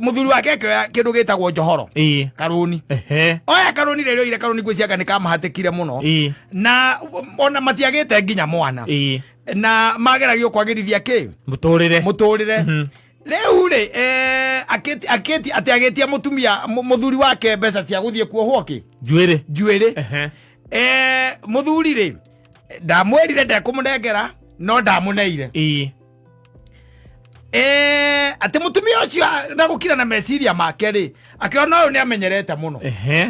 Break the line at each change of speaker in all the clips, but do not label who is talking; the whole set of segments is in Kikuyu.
Mũthuri wake akĩoya kĩndũ gĩtagwo njohoro, karũni. Oya karũni, rĩrĩa oire karũni, gwĩcianga nĩ kamahatĩkire mũno. Na ona matiagĩte nginya mwana. Na mageragio kwagĩrithia kĩ?
Mũtũrĩre.
Mũtũrĩre. Rĩu rĩ, atĩ agĩtia mũtumia, mũthuri wake mbeca cia gũthiĩ kuohwo kĩ?
Njuĩrĩ.
Njuĩrĩ. Mũthuri rĩ, ndamwĩrire ndekũmũnengera, no ndamũneire. Atĩ mũtumia ũcio na gũkira na meciria make rĩ, akĩona ũyũ nĩ amenyerete mũno.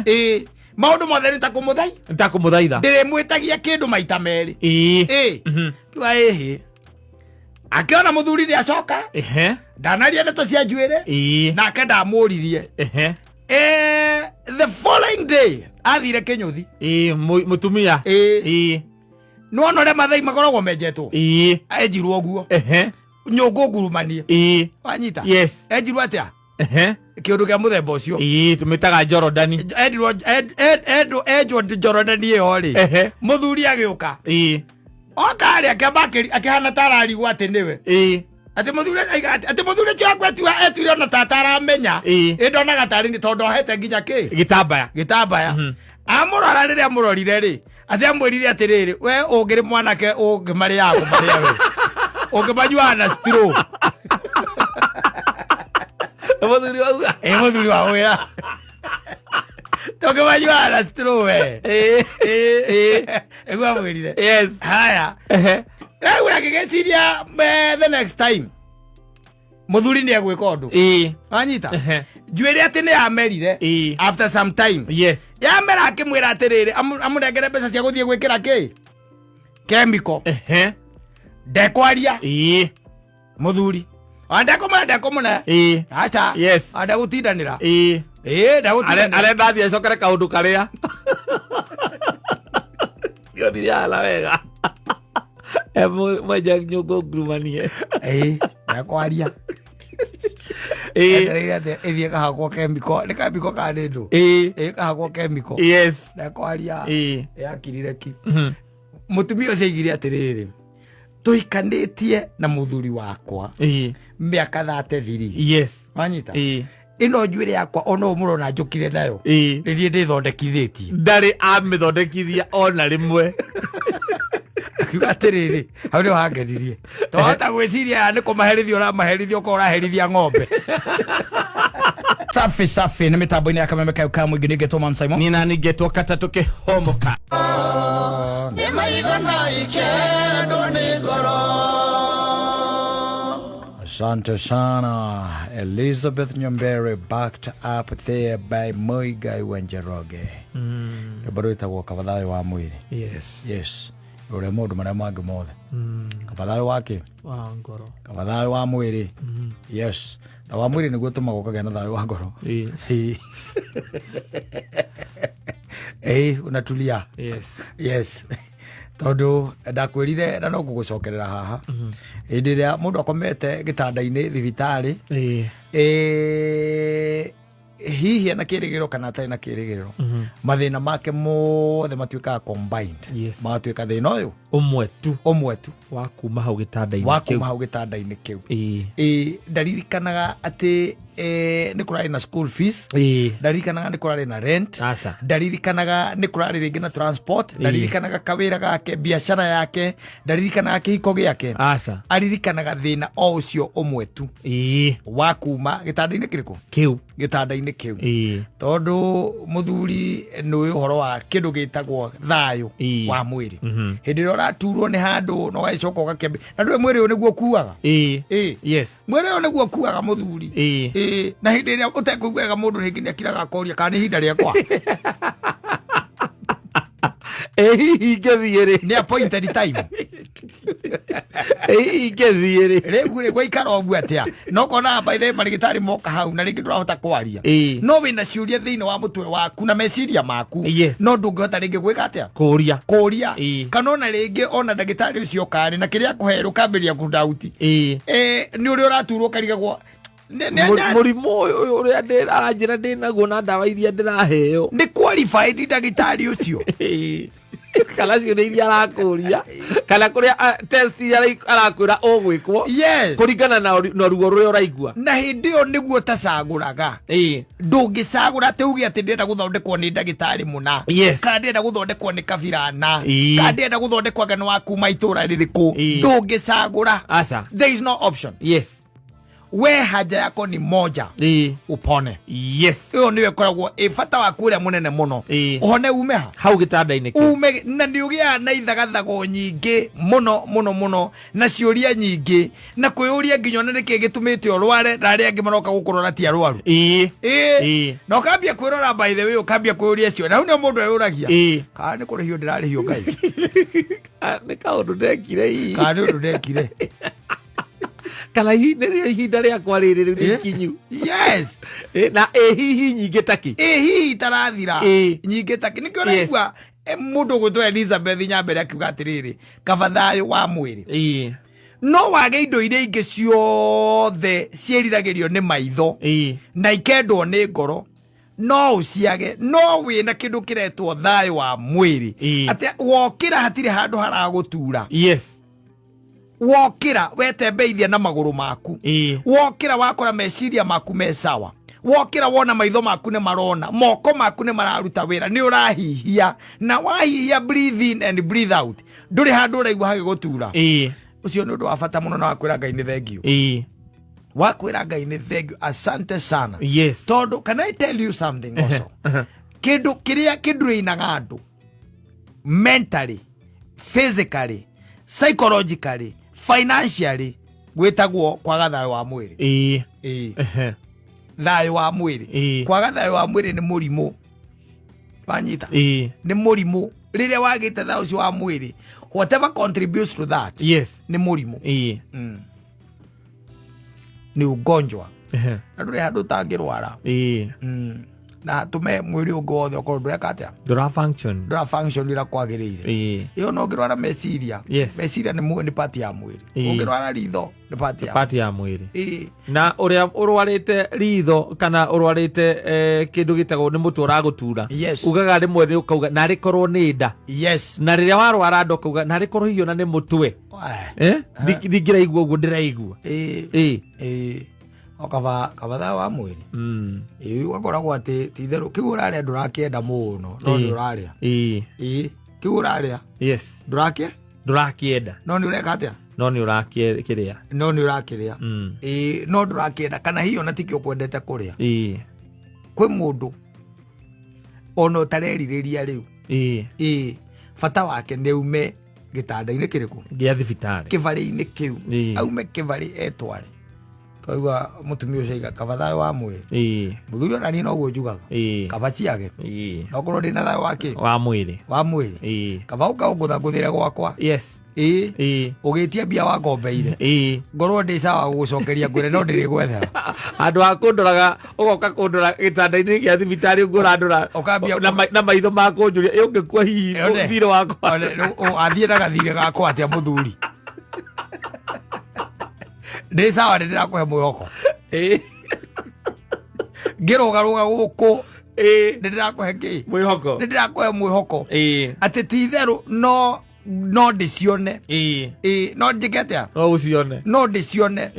Ĩĩ, maũndũ mothe nĩ ta kũmũthai.
Ntakũmũthaitha.
Ndĩrĩmwĩtagia kĩndũ maita merĩ. Ĩĩ. Kiuga ĩhĩ, akĩona mũthuri nĩ acoka. Ndanaria ndeto cia njuĩrĩ. Nake ndamũririe. The following day athire kĩnyũthi.
Ĩĩ, mũtumia.
Ĩĩ. Nĩwona ũrĩa mathai makoragwo menjetwo? Enjirwo ũguo. Nyũngũ ngurumanie. Wanyita?
Yes.
Enjirwo atĩa?
Ehe.
Kĩũndũ kĩa mũthemba ũcio.
Ĩĩ, tũmĩtaga Jorodani.
Endirwo enjwo Jorodani ĩyo rĩ, mũthuri agĩũka. Oka rĩ, akĩamba akĩhana ta ararigwo atĩ nĩwe. Atĩ mũthuri aiga atĩ mũthuri ũcio akwetua etuire ona ta ataramenya. Ĩ ndonaga tarĩ nĩ tondũ ohete nginya kĩ?
Gĩtambaya.
Gĩtambaya. Amũrora, rĩrĩa amũrorire rĩ, atĩ amwĩrire atĩrĩrĩ, we ũngĩrĩ mwanake ũngĩmarĩaga kũmarĩa, we ũngĩmanyuaga na straw.
Mũthuri wauga.
Ĩ, mũthuri wa wĩra, tũngĩmanyuaga na straw we.
Ĩĩ.
Ĩguo amwĩrire. Haya. Rĩu agĩgĩciria, the next time mũthuri nĩ egwĩka ũndũ. Wanyita? Njuĩrĩ atĩ nĩ yamerire. After some time yamera, akĩmwĩra atĩrĩrĩ, amũnengere mbeca cia gũthiĩ gwĩkĩra kĩ kemiko. Ndekwaria. Mũthuri ona ndekũmũne, ndekũmũne. Aca. Ona ndegũtindanĩra. Ĩĩ, ndegũtindanĩra.
Arenda athiĩ acokere kaũndũ karĩa ndionire ala wega. Mwenja nyũngũ ngurumanie.
Ĩĩ, ndekwaria. Etereire atĩ ĩthiĩ kahakwo kemiko, nĩ kemiko ka nĩ ndũ. Ĩĩ, kahakwo kemiko. Ndekwaria. Yakirire ki. Mũtumia ũcio aigire atĩrĩrĩ, tũhikanĩtie na mũthuri wakwa mĩaka 33. Wanyita? Ĩno njuĩrĩ yakwa ona ũũ mũrona njũkire nayo, nĩ niĩ ndĩthondekithĩtie.
Ndarĩ amĩthondekithia ona rĩmwe.
Akiuga atĩrĩrĩ, hau nĩho hangenirie, twahota gwĩciria aya nĩ kũmaherithia ũramaherithia, ũkorwo ũraherithia ng'ombe. Safi safi, nĩ mĩtambo-inĩ ya Kameme kayo ka mũingĩ, nĩngetwo Mam Simon.
Nina ningetwo katatũ kĩhomoka.
Nĩ maitho na ikendwo nĩ ngoro.
Asante sana Elizabeth Nyambere, backed up there by Muigai wa Njoroge. Rwĩmbo rwĩtagwo Kaba Thayũ wa Mwĩrĩ. Yes, rũrĩa maũndũ marĩa mangĩ mothe. Kaba thayũ wa kĩ?
Wa ngoro.
Kaba thayũ wa mwĩrĩ. Yes. Na wa mwĩrĩ nĩguo ũtũmaga ũkagĩa na thayũ wa ngoro. Ĩĩ, unatulia. Yes, tondũ ndakwĩrire na no ngũgũcokerera haha, hĩndĩ ĩrĩa mũndũ akomete gĩtanda-inĩ thibitarĩ, hihi ena kĩrĩgĩrĩro kana atarĩ na kĩrĩgĩrĩro, mathĩna make mothe matuĩkaga combined. Magatuĩka thĩna ũyũ
Ũmwe tu.
Ũmwe tu.
Wa kuma hau gĩtanda-inĩ
wa
kĩu.
Kuma hau gĩtanda-inĩ kĩu. Ĩĩ, ndaririkanaga atĩ nĩ kũrarĩ na school fees. Ndaririkanaga nĩ kũrarĩ na rent.
Aca.
Ndaririkanaga nĩ kũrarĩ rĩngĩ na transport. Ndaririkanaga kawĩra gake, biacara yake, ndaririkanaga kĩhiko gĩake.
Aca.
Aririkanaga thĩna o ũcio ũmwe tu. Wa kuma gĩtanda-inĩ kĩrĩkũ?
Kĩu.
Gĩtanda-inĩ kĩu. Tondũ mũthuri nĩ ũhoro wa kĩndũ gĩtagwo thayũ wa mwĩrĩ. Hĩndĩ ĩrĩa ũraturwo nĩ handũ na ũgagĩcoka ũgakĩambia na ndũĩ mwĩrĩ ũyũ nĩguo ũkuaga. Mwĩrĩ ũyũ nĩguo ũkuaga, mũthuri. Ĩĩ, na hĩndĩ ĩrĩa ũtekũigua wega, mũndũ rĩngĩ nĩ akiraga akoria kana nĩ ihinda rĩakwa.
Ĩ hihi ingĩthiĩ rĩ?
Nĩ appointed time.
Ĩ hihi ingĩthiĩ rĩ?
Rĩu rĩ, gwaikara ũguo atĩa? No konaga by the way marĩgĩtarĩ moka hau na rĩngĩ ndũrahota kwaria. No wĩna ciũria thĩinĩ wa mũtwe waku na meciria maku. No ndũngĩhota rĩngĩ gwĩka atĩa?
Kũria.
Kũria. Kana ona rĩngĩ ona ndagĩtarĩ ũcio karĩ na kĩrĩa akũherwo kambĩrĩria kũndauti. Nĩ ũrĩa ũraturwo ũkarigagwo
Mũrimũ ũyũ ũrĩa aranjĩra ndĩ naguo na ndawa iria ndĩraheo.
Nĩ qualified ndagĩtarĩ ũcio?
Kana ciũria iria arakũria kana kũrĩa test iria arakwĩra ũgwĩkwo
Yes.
kũringana na ruo rũrĩa ũraigua.
Na hĩndĩ ĩyo nĩguo ũtacagũraga. Ndũngĩcagũra atĩ uge atĩ ndĩrenda gũthondekwo nĩ ndagĩtarĩ mũna, kana ndĩrenda gũthondekwo nĩ kabirana, kana ndĩrenda gũthondekwo anga nĩ wa kuma itũra rĩrĩkũ. Ndũngĩcagũra.
Aca.
There is no option. We haja yako ni moja, upone. Ĩyo nĩyo ĩkoragwo ĩ bata waku ũrĩa mũnene mũno. Ũhone ume ha?
Hau gĩtanda-inĩ kĩu.
Ume na nĩ ũgĩaga na ithagathago nyingĩ mũno mũno mũno na ciũria nyingĩ na kwĩyũria nginya ona nĩkĩ gĩtũmĩte ũrware na arĩa angĩ maroka gũkũrora ti arwaru. Na ũkambia kwĩrora, by the way, ũkambia kwĩyũria cio na hau nĩo mũndũ eyũragia, kana nĩ kũrĩhio ndĩrarĩhio Ngai?
Ah, nĩ kaũndũ ndekire hihi.
Kana nĩ ũndũ ndekire.
Kana hihi nĩrĩo ihinda rĩakwa rĩrĩ rĩu nĩ ikinyu. Na ĩ hihi nyingĩ takĩ.
Ĩ hihi itarathira. Nyingĩ takĩ nĩkĩo ũraigua mũndũ ũgwĩtwo Elizabeth Nyambere akiuga atĩrĩrĩ, kaba thayũ wa mwĩrĩ no wage indo iria ingĩ ciothe ciĩriragĩrio nĩ maitho na ikendwo nĩ ngoro, no ũciage, no wĩna kĩndũ kĩretwo thayũ wa mwĩrĩ, atĩ wokĩra hatirĩ handũ haragũtura. Wokĩra wetembeithia na magũrũ maku. Wokĩra wakora meciria maku me sawa. Wokĩra wona maitho maku nĩ marona, moko maku nĩ mararuta wĩra, nĩ ũrahihia, na wahihia, breathe in and breathe out, ndũrĩ handũ ũraigua hagĩgũtura. Ũcio nĩ ũndũ wa bata mũno na wakwĩra Ngai nĩ thengiũ. Wakwĩra Ngai nĩ thengiũ, asante sana. Tondũ can I tell you something also? Kĩndũ kĩrĩa kĩndurainaga andũ mentally, physically, psychologically, financially gwĩtagwo kwaga thayũ wa mwĩrĩ. Thayũ wa mwĩrĩ. Kwaga thayũ wa mwĩrĩ nĩ mũrimũ wanyita. Nĩ mũrimũ rĩrĩa wagĩte thayũ ũcio wa mwĩrĩ, whatever contributes to that, nĩ mũrimũ. Nĩ ugonjwa na ndũrĩ handũ ũtangĩrwara. Na tũme mwĩrĩ ũngĩ wothe ũkorwo ndũreka atĩa?
Ndũra function.
Ndũra function ũrĩa kwagĩrĩire. Ĩyo no ũngĩrwara meciria. Meciria nĩ part ya mwĩrĩ. Ũngĩrwara ritho nĩ part ya
Part ya mwĩrĩ. Na ũrĩa ũrwarĩte ritho kana ũrwarĩte kĩndũ gĩtagwo nĩ mũtwe ũragũtura, ugaga rĩmwe nĩ ũkauga narĩ korwo nĩ nda. Na rĩrĩa warwara nda ũkauga narĩ korwo hihi ona nĩ mũtwe. Ndingĩraigua ũguo ndĩraigua.
O kaba thayũ wa mwĩrĩ. Ũgakoragwo atĩ ti itherũ kĩu ũrarĩa ndũrakĩenda mũno, no nĩ ũrarĩa. Kĩu ũrarĩa ndũrakĩ
Ndũrakĩenda.
No nĩ ũreka atĩa?
No nĩ ũrakĩrĩa.
No nĩ ũrakĩrĩa. No ndũrakĩenda kana hihi ona tikĩo ũkwendete kũrĩa. Kwĩ mũndũ ona ũtarerirĩria rĩu. Bata wake nĩ ume gĩtanda-inĩ kĩrĩkũ?
Gĩa thibitarĩ.
Kĩbarĩ-inĩ kĩu. Aume kĩbarĩ etware kaigua mũtumia ũcio aiga kaba thayũ wa mwĩrĩ. Mũthuri ona niĩ noguo njugaga. Kaba ciage. No korwo ndĩna thayũ wa kĩ?
Wa mwĩrĩ.
Wa mwĩrĩ. Kaba ũka ũngũthangũthĩre gwakwa. Ũgĩtia mbia wangombeire, ngorwo ndĩ sawa gũgũcokeria, ngwĩre no ndĩrĩgwethera.
Andũ a kũndoraga ũgoka kũndora gĩtanda-inĩ gĩa thibitarĩ ũguo ũrandora na maitho ma kũnjũria ĩ ũngĩkua hihi thirĩ wakwa.
One, rĩu, athiĩ na gathirĩ gakwa atĩa mũthuri? Ndĩ sawa, nĩ ndĩrakũhe mwĩhoko. Ngĩrũgarũga gũkũ nĩ ndĩrakũhe kĩ?
Mwĩhoko.
Nĩ ndĩrakũhe mwĩhoko atĩ ti itherũ no ndĩcione. No njĩke atĩa?
No ũcione.
No ndĩcione.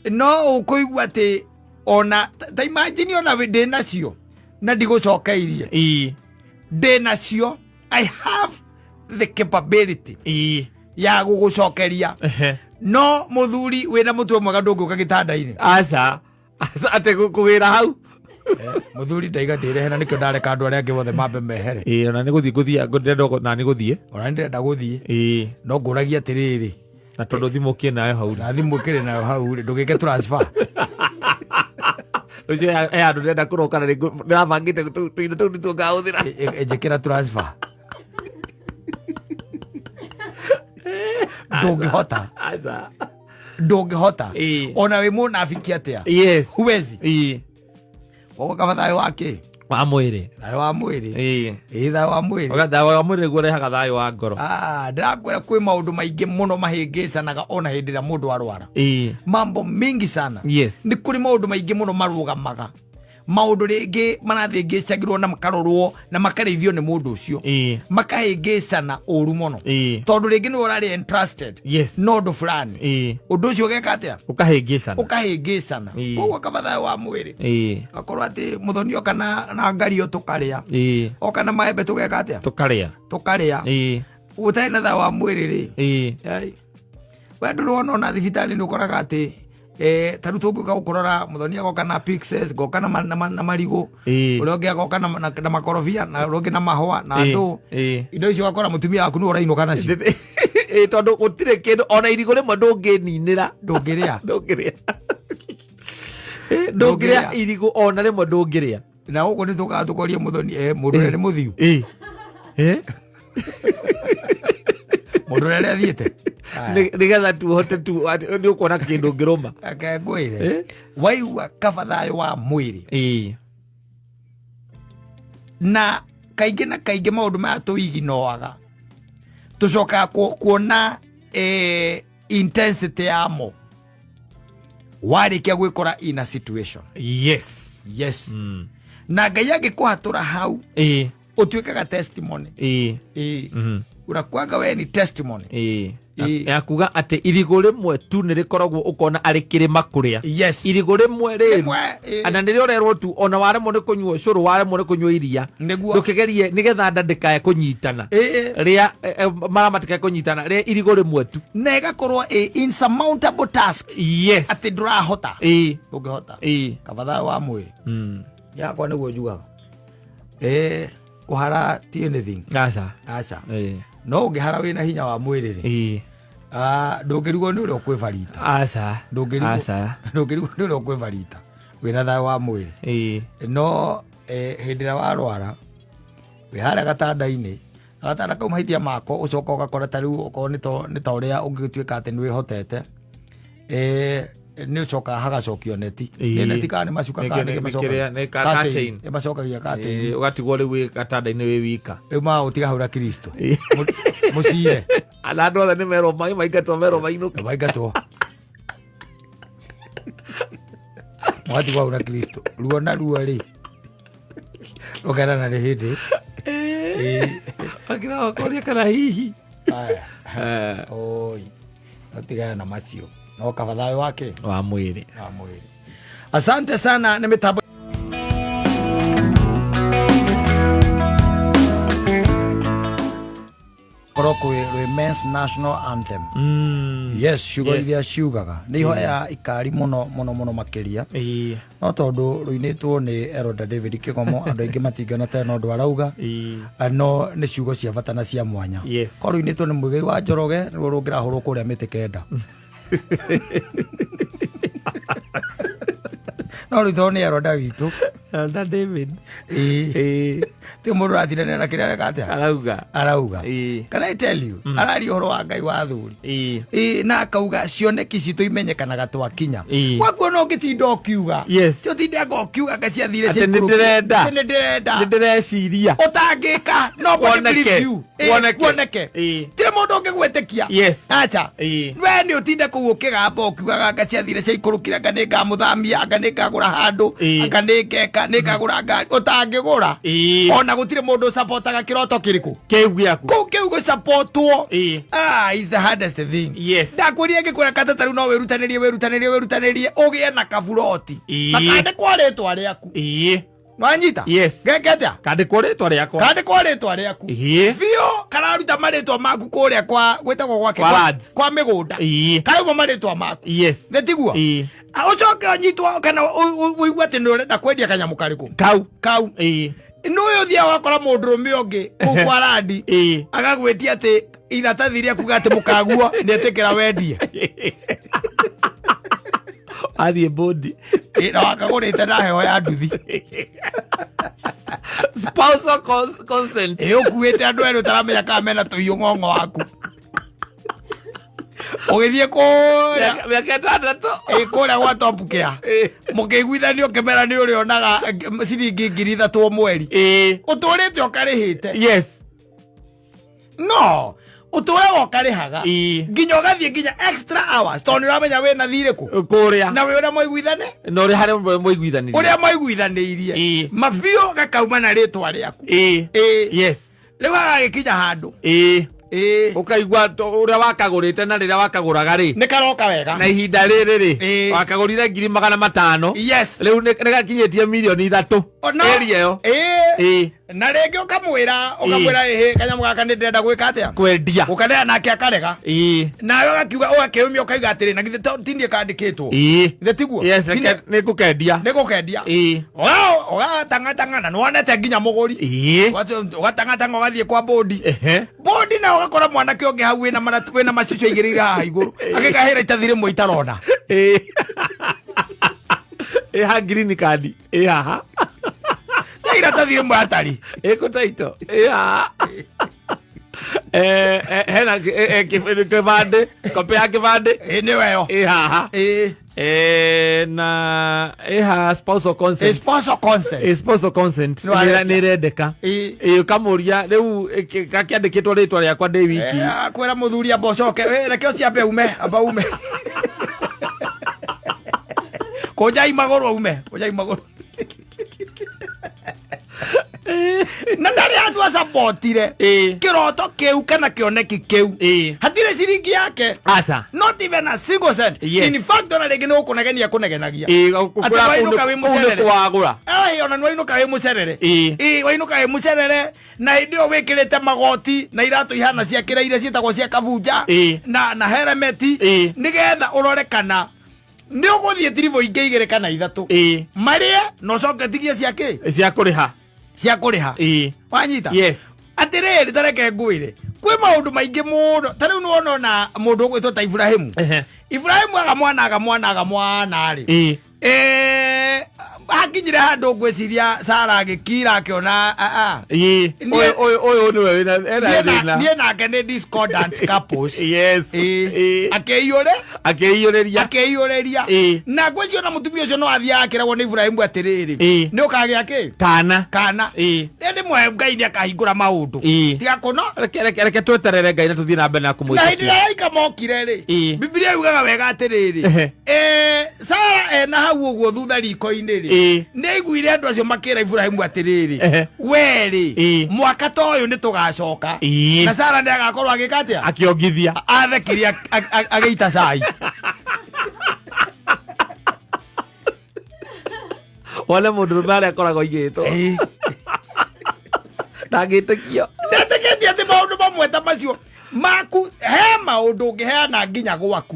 No ũkũigua atĩ ona ta imagine ona ndĩ nacio na ndigũcokeirie. Ndĩ nacio, I have the capability ya gũgũcokeria. No mũthuri wĩna mũtwe mwega ndũngĩũka gĩtanda-inĩ.
Aca aca, atĩ kũgĩra hau.
Mũthuri ndaiga ndĩrehe na nĩkĩo ndareka andũ arĩa angĩ othe mambe mehere.
Ona nĩ gũthiĩ ngũthiĩ ndĩrenda na nĩ gũthiĩ.
Ona nĩ ndĩrenda gũthiĩ. No ngũragia atĩrĩrĩ,
Na tondũ thimũ kĩ nayo hau rĩ.
Na thimũ kĩrĩ nayo hau rĩ, ndũgĩke transfer.
Ũcio he handũ ndĩrenda kũroka na ndĩrabangĩte tũindo tũu nĩtuo ngahũthĩra.
Njĩkĩra transfer, ndũngĩhota.
Aca.
Ndũngĩhota. Ona wĩ mũnabiki atĩa, huwezi. Koguo kaba thayũ wa kĩ?
Wa mwĩrĩ.
Thayũ wa mwĩrĩ. Thayũ wa mwĩrĩ.
Thayũ wa mwĩrĩ nĩguo ũrehaga thayũ wa ngoro.
Ah, ndĩrakwĩra kwĩ maũndũ maingĩ mũno mahĩngĩcanaga ona hĩndĩ ĩrĩa mũndũ arwara. Mambo mingi sana. Nĩ kũrĩ maũndũ maingĩ mũno marũgamaga. Maũndũ rĩngĩ marathĩngĩcagĩrwo na makarorwo na makarĩithio nĩ mũndũ ũcio, makahĩngĩcana ũru mũno, tondũ rĩngĩ nĩwe ũrarĩ entrusted na ũndũ fulani, ũndũ ũcio ũgeka atĩa?
Ũkahĩngĩcana.
Ũkahĩngĩcana. Koguo kaba thayũ wa mwĩrĩ, akorwo atĩ mũthoni oka na ngario tũkarĩa, oka na maembe tũgeka atĩa?
Tũkarĩa.
Tũkarĩa. Ũtarĩ na thayũ wa mwĩrĩ rĩ, ai, we ndũrĩ wona ona thibitarĩ nĩ ũkoraga atĩ ta rĩu tũngĩũka gũkũrora, mũthoni agoka na pixels, ngoka na marigũ, ũrĩa ũngĩ agoka na makorobia, na ũrĩa ũngĩ na mahũa na ndũ indo icio, ũgakora mũtumia waku nĩwe ũrainũka nacio.
Tondũ gũtirĩ kĩndũ, ona irigũ rĩmwe ndũngĩninĩra.
Ndũngĩrĩa.
Ndũngĩrĩa. Ndũngĩrĩa irigũ ona rĩmwe, ndũngĩrĩa.
Na gũkũ nĩ tũkaga tũkoria mũthoni, mũndũ ũrĩa nĩ mũthiu, mũndũ ũrĩa nĩ athiĩte.
Nĩgetha tu ũhote tu nĩ ũkuona kĩndũ ũngĩrũma.
Reke ngwĩre, waigua kaba thayũ wa mwĩrĩ. Na kaingĩ na kaingĩ maũndũ maya tũiginoaga, tũcokaga kuona intensity yamo warĩkia gwĩkora in a situation. Yes. Na Ngai angĩkũhatũra hau, ũtuĩkaga testimony. Unakuanga we ni testimony.
Ya kuga atĩ irigũ rĩmwe tu nĩ rĩkoragwo ũkona arĩ kĩrĩma kũrĩa. Irigũ rĩmwe rĩru.
Rĩmwe,
Na nĩrĩo ũrerwo tu, ona waremwo nĩ kũnyua ũcũrũ, waremwo nĩ kũnyua iria, ndũkĩgerie nĩgetha nda ndĩkae kũnyitana, rĩa mara matikae kũnyitana, rĩa irigũ rĩmwe tu.
Na ĩgakorwo ĩ insurmountable task, atĩ ndũrahota, ndũngĩhota. Kaba thayũ wa mwĩrĩ. Yakwa nĩguo njugaga, kũhara ti anything.
Aca.
Aca. No ũngĩhara wĩna hinya wa mwĩrĩ rĩ, ndũngĩrigwo nĩ ũrĩa ũkwĩbarita.
Aca.
Ndũngĩrigwo.
Aca.
Ndũngĩrigwo nĩ ũrĩa ũkwĩbarita wĩna thayũ wa mwĩrĩ. No hĩndĩ ĩrĩa warwara wĩ harĩa gatanda-inĩ, na gatanda kau mahĩtia mako, ũcoka ũgakora ta rĩu okorwo nĩ ta ũrĩa ũngĩtuĩka atĩ nĩ wĩhotete, nĩ ũcokaga hagacokio neti. Nĩ neti kana nĩ macuka kana nĩ
Nĩ nĩ curtain.
Nĩ macokagia curtain.
Ũgatigwo rĩu wĩ gatanda-inĩ wĩ wika.
Rĩu magũtiga hau na Kristo. Mũcire.
Na andũ othe nĩ merwo maingatwo, merwo mainũke.
Maingatwo, mũgatigwo hau na Kristo, ruo na ruo rĩ rũkerana nĩ hĩndĩ.
Akĩra wakoria kana hihi.
Aya. Oi, no na macio no kaba thayũ wake
wa mwĩrĩ.
Wa mwĩrĩ. Asante sana nĩ mĩtambo. Korwo kwĩ rwĩ men's national anthem. Yes, ciugo iria ciugaga nĩ ihoya ikari mũno mũno mũno makĩria, no tondũ rũinĩtwo nĩ Elder David Kĩgomo, andũ aingĩ matingĩona ta no ũndũ arauga. No nĩ ciugo cia bata na cia mwanya. Korwo rũinĩtwo nĩ Mũigai wa Njoroge, nĩruo rũngĩrahũrwo kũrĩa mĩtĩ kenda, no rĩu tondũ nĩ Elder witũ.
Elder David.
Ti mũndũ ũratindanĩra na kĩrĩa areka atĩa.
Arauga.
Arauga. Can I tell you, araria ũhoro wa Ngai wa athuri. Na akauga cioneki citũ imenyekanaga twakinya. Gwakuo no ũngĩtinda ũkiuga, ti ũtinde anga ũkiuga anga ciathire.
Atĩ nĩ ndĩrenda.
Atĩ nĩ ndĩrenda.
Nĩ ndĩreciria.
Ũtangĩka, nobody
Kuoneke.
believes you.
Kuoneke.
Kuoneke. Tirĩ mũndũ ũngĩgwĩtĩkia. Aca. We nĩ ũtinde kũu ũkĩgamba ũkiugaga anga ciathire ciaikũrũkire, anga nĩ ngamũthamia, anga nĩ ngagũra handũ, anga nĩ ngeka, nĩ ngagũra ngari ũtangĩgũra. Ona gũtirĩ mũndũ ũcapotaga kĩroto kĩrĩkũ.
Kĩu gĩaku.
Kũu kĩu gũcapotwo, is the hardest thing. Ndakwĩrire ngĩkwĩra kata tarĩu no wĩrutanĩrie, wĩrutanĩrie, wĩrutanĩrie ũgĩe na kaburoti na kandĩkwo rĩtwa rĩaku. Nwanyita?
Yes.
Geke atĩa?
Kandĩkwo rĩtwa rĩakwa.
Kandĩkwo rĩtwa rĩaku biũ, kararuta marĩtwa maku kũrĩa kwa gwĩtagwo gwake
Kwa lands.
Kwa mĩgũnda. Karauma marĩtwa maku. Nĩ tiguo? Ũcoke ũnyitwo kana ũigue atĩ nĩ ũrenda kwendia kanyamũ karĩkũ.
Kau.
Kau. Nĩ ũyũ ũthiaga ũgakora mũndũrũme ũngĩ kũu kwa randi, agagwĩtia atĩ iratathi rĩa kuga atĩ mũkaguo nĩ etĩkĩra wendie.
Athiĩ bodi.
Na wakagũrĩte na heho ya nduthi.
Spousal consent.
Ũkuĩte andũ erĩ ũtaramenya kana mena tũhiũ ng'ong'o waku ũgĩthiĩ kũrĩa
Mĩaka 6.
Kũrĩa gwa Top Care, mũkĩiguithanio ũkĩmera nĩ ũrĩonaga ciringi 3,000 o mweri, ũtũrĩte ũkarĩhĩte. No. Ũtũraga ũkarĩhaga nginya ũgathiĩ nginya extra hours, tondũ nĩ ũramenya wĩna thirĩ kũ
Kũrĩa.
Na wĩ ũrĩa mwaiguithane.
Na ũrĩa harĩa mwaiguithanirie.
Ũrĩa mwaiguithanĩirie. Mabiũ gakauma na rĩtwa rĩaku. Rĩu agagĩkinya handũ.
Ũkaigua ũrĩa wakagũrĩte na rĩrĩa wakagũraga rĩ,
Nĩ karoka wega.
Na ihinda rĩrĩ rĩ, wakagũrire 500,000, rĩu nĩ gakinyĩtie 3 mirioni ĩria ĩyo.
Na rĩngĩ ũkamwĩra ĩhĩ, kanyamũ gaka nĩ ndĩrenda gwĩka atĩa?
Kwendia.
Ũkaneana nake akarega. Nawe ũgakiuga, ũgakĩũmia, ũkauga atĩrĩ, na githĩ ti niĩ kandĩkĩtwo? Githĩ tiguo?
Yes, reke nĩ ngũkendia.
Nĩ gũkendia. Ũgatangatanga na nĩwonete nginya mũgũri. Ũgatangatanga ũgathiĩ kwa bodi. Bodi na ũgakora mwanake ũngĩ hau wĩna macicio aigĩrĩire haha igũrũ, agĩkahĩra itathi rĩmwe itarona.
Ĩ ha green card ĩ haha.
Ta iratathi rĩmwe atarĩ.
Ĩkũ taito ĩ haha. Hena kĩbandĩ, copy ya kĩbandĩ.
Ĩ nĩweyo.
Ĩ haha. Na ĩ haha spousal consent.
Spousal consent.
Spousal consent.
Nĩ warekia.
Nĩ ĩrendeka. Ũkamũria rĩu gakĩandĩkĩtwo rĩtwa rĩakwa ndĩ wiki.
Akwĩra mũthuri amba ũcoke. Reke ũcio ambe ume, amba ume, kũnjai magũrũ aume, kũnjai magũrũ. Na ndarĩ handũ acapotire kĩroto kĩu kana kĩoneki kĩu. Hatirĩ ciringi yake.
Aca.
Not even a single cent. In fact, ona rĩngĩ nĩ gũkũnegenia kũnegenagia.
Atĩ
wainũka wĩ
kũu nĩ
mũcerere.
kũwagũra.
Ai, ona nĩ wainũka wĩ mũcerere. Wainũka wĩ mũcerere na hĩndĩ ĩyo wĩkĩrĩte magoti na iratũ ihana cia kĩraire ciĩtagwo cia kabunja na helmeti, nĩgetha ũrore kana nĩ ũgũthiĩ tiribũ ingĩ igĩrĩ kana ithatũ marĩe na ũcoke tigie cia kĩ?
Cia kũrĩha.
Cia kũrĩha. Wanyita?
Yes.
Atĩrĩrĩ, tareke ngwĩre, kwĩ maũndũ maingĩ mũno. Ta rĩu nĩwona ona mũndũ ũgwĩtwo ta Iburahĩmu. Iburahĩmu aga mwana, aga mwana, aga mwana rĩ, hakinyire handũ ngwĩciria Sara agĩkira akĩona ah, ah.
Ũyũ nĩwe wĩna ena thĩna.
Niĩ nake nĩ discordant couples. Akĩiyũre.
Akĩiyũrĩria.
Akĩiyũrĩria. Na ngwĩciria ona mũtumia ũcio no athiaga akĩragwo nĩ Iburahĩmu atĩrĩrĩ, nĩ ũkagĩa kĩ?
Kana.
Kana. Rĩmwe Ngai nĩ akahingũra maũndũ. Tiga kũno.
Reke tweterere Ngai na tũthiĩ na mbere na
Na hĩndĩ
kũmwĩtĩkia.
ĩrĩa araika mokire rĩ, Bibilia yugaga wega atĩrĩrĩ, Sara ena hau ũguo thutha riko-inĩ rĩ, nĩ aiguire andũ acio makĩra Iburahĩmu atĩrĩrĩ, we rĩ, mwaka ta ũyũ nĩ tũgacoka na Sara nĩ agakorwo agĩka atĩa?
Akĩongithia.
Athekire agĩita cai.
Wone mũndũrũme arĩa akoragwo aigĩtwo ndangĩtĩkio.
Ndetĩkĩtie atĩ maũndũ mamwe ta macio maku, he maũndũ ũngĩheana nginya gwaku,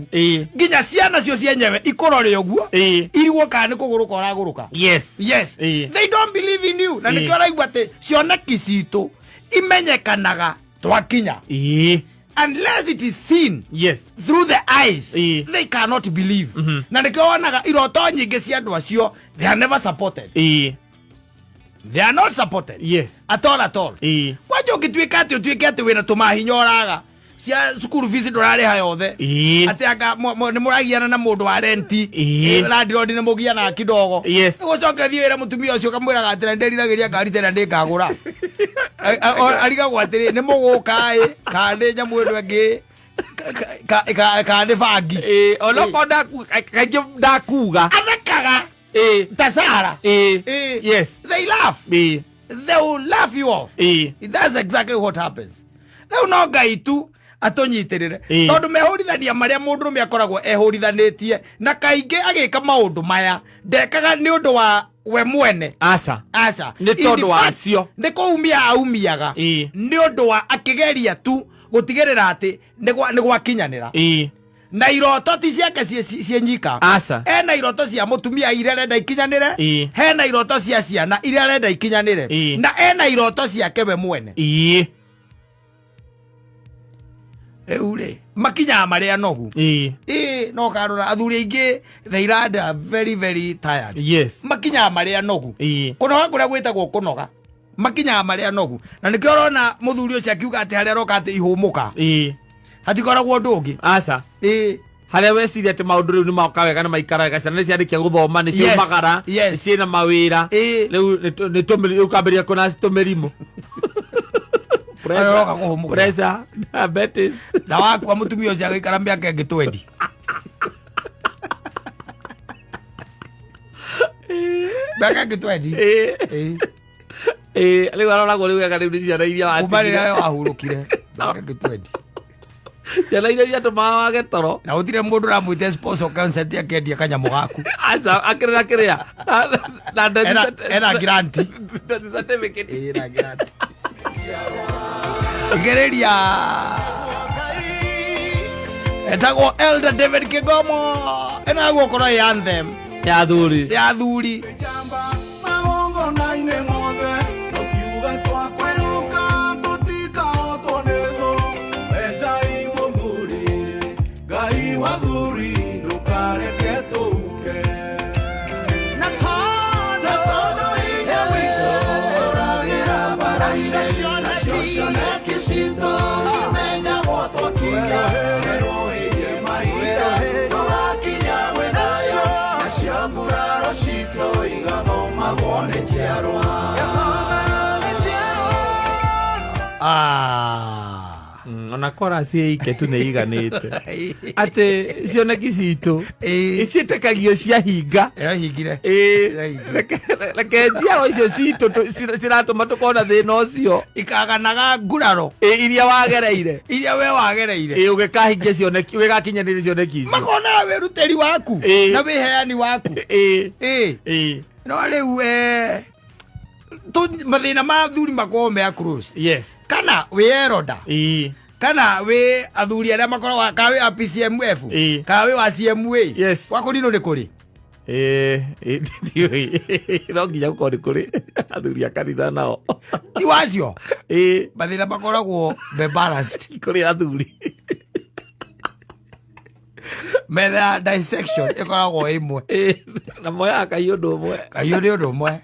nginya ciana cio cienyewe ikũrore ũguo, irigwo kana nĩ kũgũrũka ũragũrũka. Yes. They don't believe in you, na nĩkĩo ũraigua atĩ cioneki citũ imenyekanaga twakinya. Unless it is seen through the eyes, they cannot believe. Na nĩkĩo wonaga iroto nyingĩ cia andũ acio, they are never supported. They are not supported at all, at all. Kwanja ũngĩtuĩka atĩ ũtuĩke atĩ wĩna tũmahinya ũraga cia cukuru, fees ndũrarĩha yothe, atĩ anga nĩ mũragiana na mũndũ wa renti, landlord nĩ mũgianaga kidogo, ũcoke thiĩ wĩra mũtumia ũcio ũkamwĩraga atĩ nĩndĩriragĩria ngari tena ndĩngagũra. Arigagwo atĩrĩ, nĩ mũgũka ĩ kana nĩ nyamũ ĩno ĩngĩ kana nĩ bangi?
Onokorwo kaingĩ ndakuga.
Athekaga ta Sara. They laugh. They will laugh you off. That's exactly what happens. Rĩu no Ngai tu atũnyitĩrĩre, tondũ mehũrithania marĩa mũndũrũme akoragwo ehũrithanĩtie na kaingĩ agĩka maũndũ maya, ndekaga nĩ ũndũ wa we mwene.
Aca.
Aca.
Nĩ tondũ
In
wa
fact,
cio.
Nĩ kũumia aumiaga nĩ ũndũ wa akĩgeria tu gũtigĩrĩra atĩ nĩ gwakinyanĩra. Na iroto ti ciake ciĩ nyika.
Aca.
Ena iroto cia mũtumia iria arenda ikinyanĩre, hena iroto cia ciana iria arenda ikinyanĩre, na ena iroto ciake we mwene. Rĩu rĩ, makinyaga marĩa nogu. Ĩĩ, no karora athuri aingĩ, they land are very very tired. Makinyaga marĩa nogu. Kũnoga kũrĩa gwĩtagwo kũnoga, makinyaga marĩa nogu, na nĩkĩo ũrona mũthuri ũcio akiuga atĩ harĩa aroka atĩ ihũmũka, hatikoragwo ũndũ ũngĩ.
Aca. Harĩa weciria atĩ maũndũ rĩu nĩ moka wega, nĩ maikara wega, ciana nĩ ciarĩkia gũthoma, nĩ ciaumagara, nĩ ciĩna mawĩra, rĩu nĩ rĩu ũkambĩrĩria kuona tũmĩrimũ.
Aroka kũhũmũkĩra.
Pressure, diabetes.
Na wakua mũtumia ũcio agĩikara mĩaka ĩngĩ 20. Mĩaka ĩngĩ 20.
Ĩĩ.
Ĩĩ.
Ĩĩ, rĩu aroragwo rĩu wega rĩu nĩ ciana iria
Kuma
watigire.
rĩrĩa we wahurũkire mĩaka ĩngĩ 20.
Ciana iria ciatũmaga wage toro.
Na gũtirĩ mũndũ ũramwĩte sponsor concert akĩendia kanyamũ gaku.
Aca akĩrĩra kĩrĩa na death
Ena grant.
Death certificate.
Ĩĩ, na grant. Gereria etagwo Elder David Kigomo ena gukorwo ĩ anthem
Ya athuri.
Ya athuri.
Njamba magongona-inĩ mothe tũkiuga twakwĩrũka tũtikahotwo nĩ thũ. We Ngai mũthuri, Ngai wa thuri, ndũkareke tũhuke. Na tondũ hinya witũ ũragĩra mbara-inĩ, nacio cioneki citũ cimenyagwo twakinya. Werũhĩrie mahinda tũgakinya gwĩthaya, nacio nguraro citũ igathomagwo nĩ njiarwa.
Ah.
Ona chorus ĩike tu nĩ iganĩte atĩ cioneki citũ ciĩtĩkagio ciahinga.
Ĩrohingire.
Ĩĩ,
Ĩrohingire.
Reke njiarwa icio citũ ciratũma tũkorwo na thĩna ũcio.
Ikaganaga nguraro.
Ĩĩ, iria wagereire.
Iria we wagereire.
Ĩĩ, ũgĩkahingia cioneki, ũgĩgakinyanĩria cioneki icio.
Makonaga wĩrutĩri waku na wĩheani waku.
Ĩĩ.
Ĩĩ.
Ĩĩ.
No rĩu mathĩna ma athuri makoragwo me across. Kana wĩ eroda. Kana wĩ athuri arĩa makoragwo, kana wĩ a PCMF. Kana wĩ wa CMA. Gwa kũrinũ nĩ kũrĩ?
Ĩĩ, ndiũĩ. No nginya gũkorwo nĩ kũrĩ athuri a kanitha nao.
Ti wacio?
Ĩĩ.
Mathĩna makoragwo me balanced.
Kũrĩ athuri.
Metha dissection ĩkoragwo ĩmwe.
Ĩĩ, na moyaga kai ũndũ ũmwe.
Kai ũndũ ũmwe.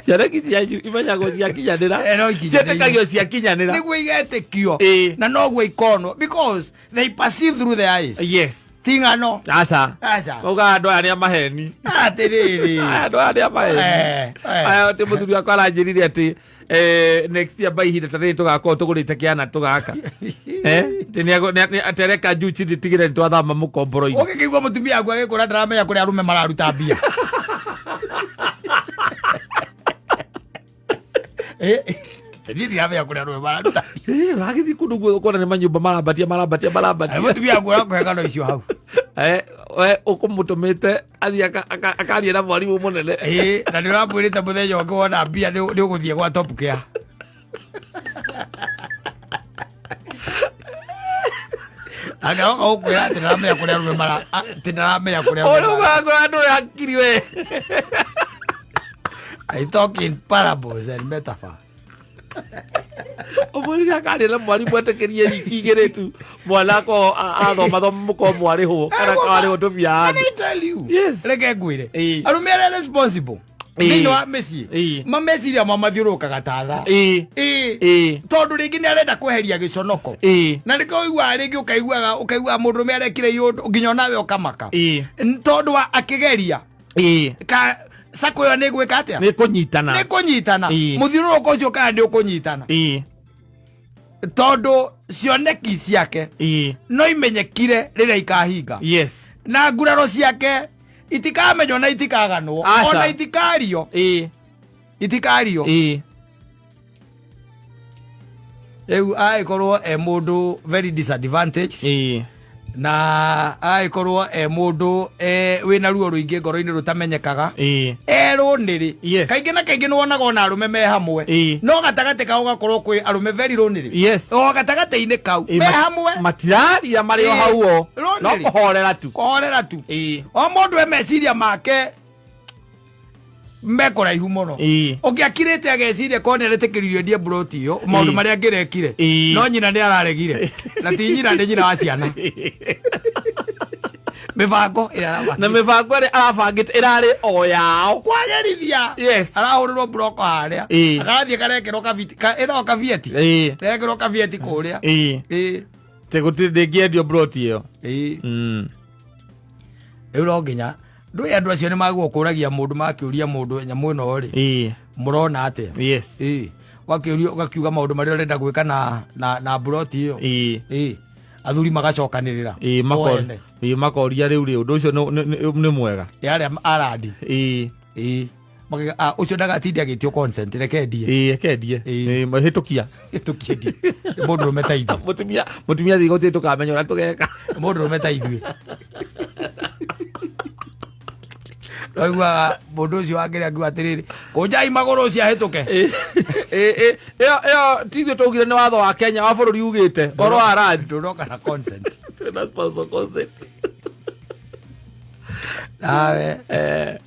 Cioneki cianyu imenyagwo ciakinyanĩra.
No ikinyanĩire.
Ciĩtĩkagio ciakinyanĩra.
Nĩguo igetĩkio.
Ĩĩ.
Na noguo ikonwo because they perceive through the eyes. Ti ng'ano.
Aca.
Aca.
Maugaga andũ aya nĩ a maheni.
Atĩrĩrĩ.
Aya andũ aya nĩ a maheni. Aya atĩ mũthuri wakwa aranjĩrire atĩ next year by ihinda ta rĩrĩ tũgakorwo tũgũrĩte kĩana tũgaka. Atĩ atĩ areka juu chini tigĩre nĩ twathama mũkomboro-inĩ.
Ũngĩkĩigua mũtumia waku agĩkũra ndaramenya kũrĩa arũme mararuta mbia. Niĩ ndiramenya kũrĩa arũme mararuta mbia.
Ũragĩthiĩ kũndũ guothe ũkona nĩ manyũmba marambatia, marambatia, marambatia.
Mũtumia waku ũrakũhe ng'ano icio hau.
We ũkũmũtũmĩte athiĩ akarie na mwarimũ mũnene.
Na nĩ ũramwĩrĩte mũthenya ũngĩ wona mbia nĩ ũgũthiĩ gwa Top Care. Agaroka gũkwĩra atĩ ndaramenya kũrĩa arũme mara-, atĩ ndaramenya kũrĩa arũme
Ũrĩa
mara-
ũgakora andũ ũrĩa hakiri we.
I talk in parables and metaphor.
Ũmwĩrire akaria na mwarimũ etĩkĩrie wiki igĩrĩ tu mwana akorwo athoma thoma mũkorwo mwarĩhwo kana kwarĩhwo tũbia
Can
handũ.
I tell you?
Yes.
Reke ngwĩre.
Ĩĩ.
Arũme arĩa responsible
Ĩĩ.
thĩinĩ wa mĩciĩ
Ĩĩ.
mameciria ma mathiũrũrũkaga ta thaa.
Ĩĩ.
Ĩĩ.
Ĩĩ.
Tondũ rĩngĩ nĩ arenda kweheria gĩconoko.
Ĩĩ.
Na nĩkĩo ũiguaga rĩngĩ ũkaiguaga mũndũrũme arekire iũndũ nginya onawe ũkamaka.
Ĩĩ.
Tondũ wa akĩgeria.
Ĩĩ.
Ka sako ĩyo nĩ ĩgwĩka atĩa?
Nĩ kũnyitana.
Nĩ kũnyitana.
Ĩĩ.
Mũthiũrũrũko ũcio kana nĩ ũkũnyitana.
Ĩĩ.
Tondũ cioneki ciake
Ĩĩ.
no imenyekire rĩrĩa ikahinga.
Yes.
Na nguraro ciake itikamenywo na itikaganwo.
Aca.
Ona itikario.
Ĩĩ.
Itikario.
Ĩĩ.
Rĩu agĩkorwo e mũndũ very disadvantaged.
Ĩĩ.
Na agĩkorwo e mũndũ wĩna ruo rũingĩ ngoro-inĩ rũtamenyekaga.
Ĩĩ.
Erwo nĩrĩ.
Yes.
Kaingĩ na kaingĩ nĩwonaga ona arũme me hamwe.
Ĩĩ.
No gatagatĩ kao gakorwo kwĩ arũme very lonely.
Yes.
O gatagatĩ-inĩ kau.
Ĩĩ,
Me hamwe.
Matiraria marĩ o
Ĩĩ.
hau o.
Lonely.
No kũhorera tu.
Kũhorera tu.
Ĩĩ.
O mũndũ e meciria make me kũraihu mũno.
Ĩĩ.
Ũngĩakirĩte ageciria korwo nĩaretĩkĩririo endie mburoti ĩyo, maũndũ
Ĩĩ.
marĩa angĩrekire.
Ĩĩ.
No nyina nĩ araregire. Na ti nyina, nĩ nyina wa ciana. Mĩbango ĩrĩa arabangĩte.
Na mĩbango ĩrĩa arabangĩte ĩrarĩ o yao.
Kwagĩrithia.
Yes.
Arahũrĩrwo mburoko harĩa.
Ĩĩ.
Akarathiĩ karekĩrwo kabiti, ĩtagwo kabieti.
Ĩĩ.
Karekĩrwo kabieti kũrĩa.
Ĩĩ.
Ĩĩ.
Te gũtirĩ ndĩngĩendio mburoti ĩyo.
Ĩĩ. Rĩu no nginya ndũĩ andũ acio nĩ magũgũ kũragia mũndũ makĩũria mũndũ nyamũ ĩno rĩ.
Ĩĩ.
Mũrona atĩa?
Yes.
Ĩĩ. Ũgakĩũrio ũgakiuga maũndũ marĩa ũrenda gwĩka na na na mburoti ĩyo. Ĩĩ, athuri magacokanĩrĩra.
Ĩĩ.
O ene.
Ĩĩ, makoria rĩu rĩ ũndũ ũcio nĩ mwega.
Ĩ, arĩa arandi. Ĩĩ. Ah, ũcio ndagatinde agĩtio consent, reke ndie.
Ĩĩ, ekendie.
Ĩĩ.
Ĩĩ, hĩtũkia.
Tũkĩendie nĩ mũndũ rũme ta ithuĩ.
Mũtumia thiĩ gũtirĩ tũkamenya ũrĩa tũgeka.
Nĩ mũndũ rũme ta ithuĩ. Noiguaga mũndũ ũcio wakĩrĩ akiuga atĩrĩrĩ, kũnjai magũrũ ũcio ahĩtũke.
Ĩĩ, ĩĩ, ĩyo ti ithuĩ twaugire, nĩ watho wa Kenya wa bũrũri ugĩte ũhoro wa ranji.
Ndũroka na consent.
Twĩna spousal consent.
Nawe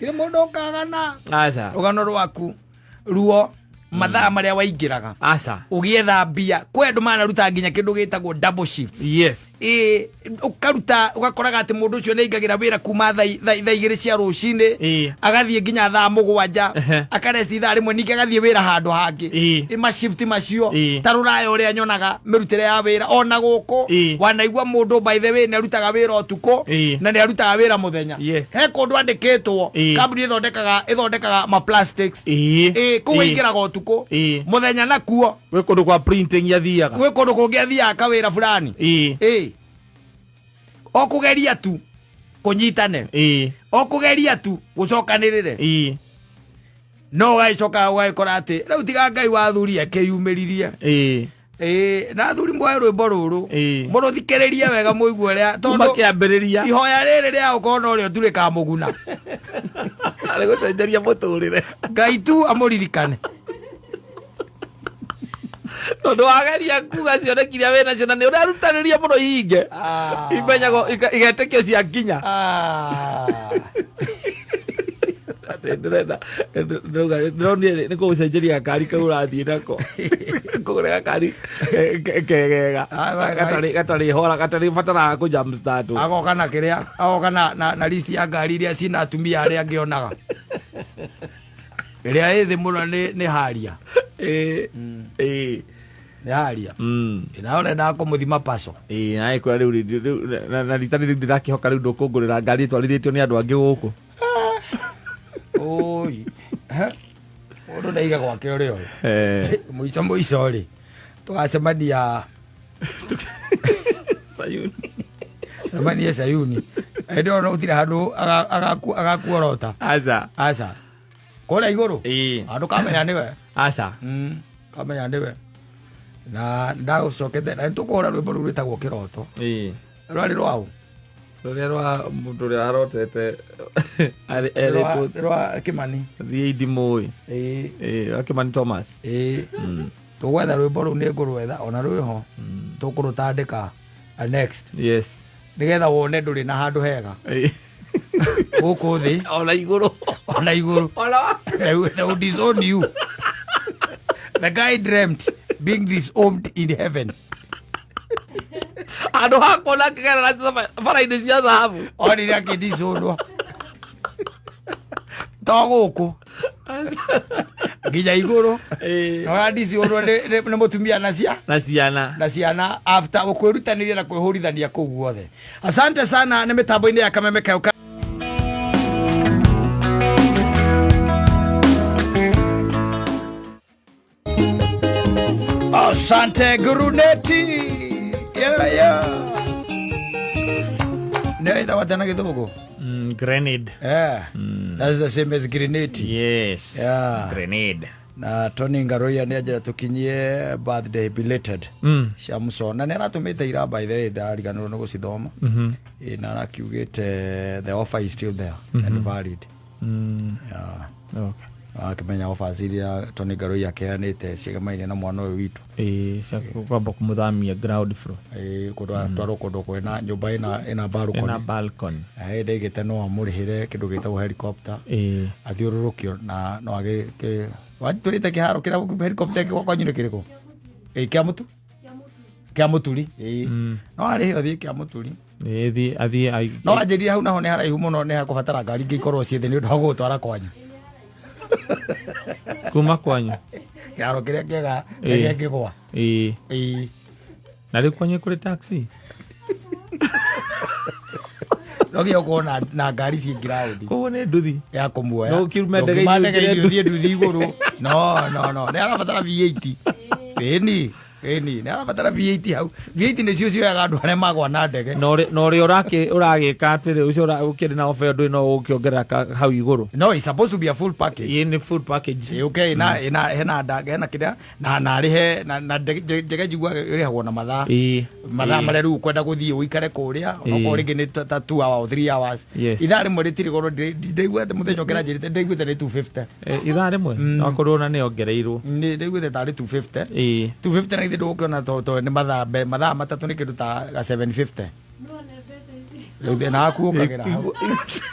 tirĩ mũndũ ũkagana.
Aca.
Rũgano rwaku ruo, mathaa marĩa waingĩraga
Aca.
ũgĩetha mbia, kwĩ andũ manaruta nginya kĩndũ gĩtagwo double shift. Ĩĩ, ũkaruta ũgakoraga atĩ mũndũ ũcio nĩ aingagĩra wĩra kuma thaa 2 cia rũcinĩ, agathiĩ nginya thaa 7, akaresti ithaa rĩmwe, ningĩ agathiĩ wĩra handũ hangĩ. Ĩ, mashift macio. Ta rũraya ũrĩa nyonaga mĩrutĩre ya wĩra ona gũkũ, wanaigua mũndũ, by the way, nĩ arutaga wĩra ũtukũ na nĩ arutaga wĩra mũthenya. He kũndũ andĩkĩtwo, kambuni ĩthondekaga ma plastics. Ĩ, kũu aingĩraga ũtukũ, mũthenya nakuo
Gwĩ kũndũ kwa printing athiaga.
Gwĩ kũndũ kũngĩ athiaga kawĩra fulani. Ĩ, o kũgeria tu kũnyitane, o kũgeria tu gũcokanĩrĩre, no ũgagĩcoka ũgagĩkora atĩ rĩu tiga Ngai wa athuri akĩyumĩririe. Ĩĩ, na athuri mwoe rwĩmbo rũrũ, mũrũthikĩrĩrie wega, mũigue ũrĩa
kuma
tondũ
kĩambĩrĩria.
Ihoya rĩrĩ rĩa gũkorwo no rĩo tu rĩkamũguna.
Arĩ gũcenjeria mũtũrĩre.
Ngai tu amũririkane.
Tondũ wageria kuga cioneki iria wĩ nacio na nĩ ũrerutanĩria mũno ihinge, imenyagwo igetĩkio cia nginya. Atĩ ndĩrenda ndĩrauga ndĩronire nĩ kũgũcenjeria gakari kau ũrathiĩ nako, kũgũra gakari kegega, gatarĩ hora, gatarĩ bataraga kũ jump start.
Agoka na kĩrĩa, agoka na list ya ngari iria cina atumia arĩa angĩ onaga ĩrĩa ĩ thĩ mũno nĩ haria.
Ĩĩ.
Nĩ haria. Nawe ũrendaga kũmũthima paco.
Ĩĩ, na ĩkwĩra rĩu na rita rĩrĩ ndĩrakĩhoka rĩu ndũkũngũrĩra ngari ĩtwarithĩtio nĩ andũ angĩ gũkũ.
Oi. He? Mũndũ ndaiga gwake ũrĩa ũyũ. Mũico mũico rĩ, tũgacemania
Sayuni.
Cemanie Sayuni. Hĩndĩ ĩyo no gũtirĩ handũ agakuorota.
Aca.
Aca. Kũrĩa igũrũ. Andũ kamenya nĩwe.
Aca.
Kamenya nĩwe. Na ndagũcokete na nĩtũkũhũra rwĩmbo rũu rwĩtagwo Kĩroto. Rwarĩ rwaũ?
Rũrĩa rwa mũndũ ũrĩa arotete erĩtwo
Rwa Kĩmani.
Thiĩ ndimũĩ.
Ĩĩ.
Rwa Kĩmani Thomas.
Ĩĩ. Tũgwetha rwĩmbo rũu, nĩ ngũrwetha ona rwĩho, tũkũrũtandĩka next, nĩgetha wone ndũrĩ na handũ hega gũkũ thĩ
ona igũrũ.
Ona igũrũ.
Ona
They will disown you. The guy dreamt being disowned in heaven.
Handũ ha kuona akĩgerera bara-inĩ cia thahabu.
Onire akĩdisownwo to gũkũ, nginya igũrũ. Na ũradisownwo nĩ mũtumia na cia
na ciana.
Na ciana, after kwĩrutanĩria na kwĩhũrithania kũu guothe. Asante sana nĩ mĩtambo-inĩ ya Kameme Kayo. Asante Guruneti. Yeah. Nĩ ĩtagwo atĩa na Gĩthũngũ?
Grenade.
Yeah. That's the same as grenade.
Yes. Grenade.
Na Tony Ngaroia nĩ anjĩra tũkinyie birthday belated cia Muso, na nĩ aratũmĩte ira, by the way, ndariganĩrwo nĩ gũcithoma. Ĩ, na arakiugĩte the offer is still there and valid. Yeah. Akĩmenya offers iria Tony Ngaroia akeanĩte ciegemaine na mwana ũyũ witũ.
Ĩĩ, cia kwamba kũmũthamia ground floor.
Ĩ, kũndũ atwarwo kũndũ kwĩna nyũmba ĩna
ĩna
balcony.
Balcony.
Ndaigĩte no amũrĩhĩre kĩndũ gĩtagwo helicopter, athiũrũrũkio na no agĩ watwĩrĩte kĩharo kĩrĩa helicopter ĩngĩ kwanyu nĩ kĩrĩkũ? Ĩ, kĩa mũtu, kĩa mũturi. Ĩ, no arĩhe ũthiĩ kĩa mũturi.
Ĩĩ, athiĩ
No anjĩrire hau naho nĩ haraihu mũno, nĩ hakũbatara ngari ingĩ ikorwo ciĩ thĩ nĩ ũndũ wa gũgũtwara kwanyu.
Kuma kwanyu.
Kĩharo kĩrĩa kĩega kĩrĩa kĩgwa. Ĩ.
Na rĩu kwanyu kũrĩ taxi?
No nginya ũkorwo na ngari ciĩ ground.
Koguo nĩ nduthi.
Ya kũmuoya.
No ũkiume ndege
Ndũngiuma
igũrũ
ndege-inĩ
ũkĩre
ũthiĩ nduthi igũrũ. No, nĩ arabatara V8. Ĩni, ĩni, nĩ arabatara V8 hau. V8 nĩcio cioyaga andũ arĩa magwa na ndege.
Na ũrĩa ũragĩka atĩrĩ, ũcio ũkĩrĩ na ofa ĩyo ndũrĩ no ũkĩongerera hau igũrũ.
No, it's supposed to be a full package.
Ĩĩ, nĩ full package.
Ĩ, okay, ĩna hena nda hena kĩrĩa na arĩhe na ndege njiguaga ĩrĩhagwo na mathaa. Mathaa marĩa rĩu ũkwenda gũthiĩ ũikare kũrĩa, onokorwo rĩngĩ nĩ ta 2 hours or 3 hours. Ithaa rĩmwe rĩtirĩ goro, ndaiguĩte mũthenya ũngĩ aranjĩrĩte, ndaiguĩte nĩ 250.
Ithaa rĩmwe no akorwo ona nĩ ongereirwo.
Nĩ ndaiguĩte tarĩ 250. 250 na ithe ndũgũkĩona to nĩ mathaa mathaa matatũ nĩ kĩndũ ta ga 750. Rĩu thĩna waku ũkagĩra hau.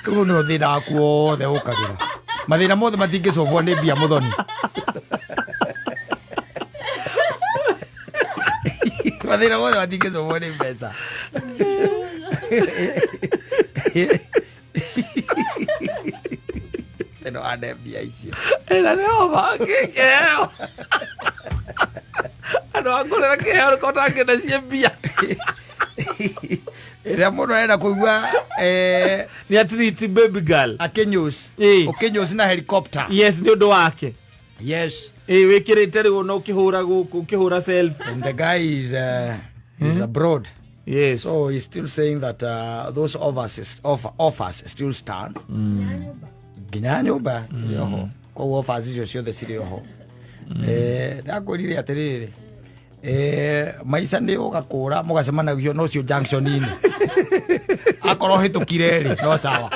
Rĩu nĩ thĩna waku wothe ũkagĩra. Mathĩna mothe matingĩcobwo nĩ mbia, mũthoni. Mathĩna mothe matingĩcobwo nĩ mbeca. Teno ane mbia icio.
Ĩna nĩ oba kĩheo. Andũ akũrera kĩheo kota ngĩenda ciĩ mbia.
Ĩrĩa mũndũ arenda kũigua
Nĩ atreat baby girl.
Akĩnyus. Ũkĩnyus na helicopter.
Yes, nĩ ũndũ wake.
Yes.
Wĩkĩrĩte rĩu ona ũkĩhũra gũkũ, ũkĩhũra selfie.
And the guy is abroad. So he's still saying that those offers still stand. Nginya nyũmba ĩrĩ oho. Koguo offers icio ciothe cirĩ oho. Ndakwĩrire atĩrĩrĩ, maica nĩ ũgakũra mũgacemanagio no cio junction-inĩ. Akorwo hĩtũkire rĩ, no sawa.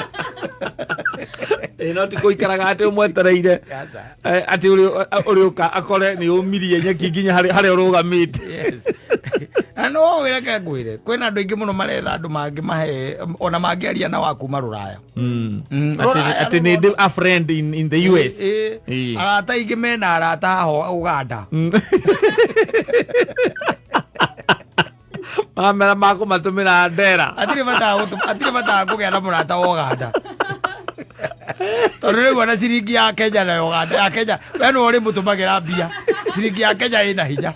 No ti gũikaraga atĩ ũmwetereire.
Aca.
Atĩ ũrĩũka akore nĩ ũmirie nyeki nginya harĩa ũrũgamĩte.
Yes. Na no wĩreke ngwĩre, kwĩna andũ aingĩ mũno maretha andũ mangĩ mahe ona mangĩaria na wa kuma rũraya.
Atĩ
Rũraya.
Nĩ ndĩ a friend in the US.
Arata aingĩ mena arata haho Uganda.
Maramera makũmatũmĩra ndera.
Atirĩ bata wa kũgĩa na mũrata wa Uganda. Tondũ rĩu ona ciringi ya Kenya na ya Uganda, ya Kenya we nĩwe ũrĩmũtũmagĩra mbia. Ciringi ya Kenya ĩna hinya.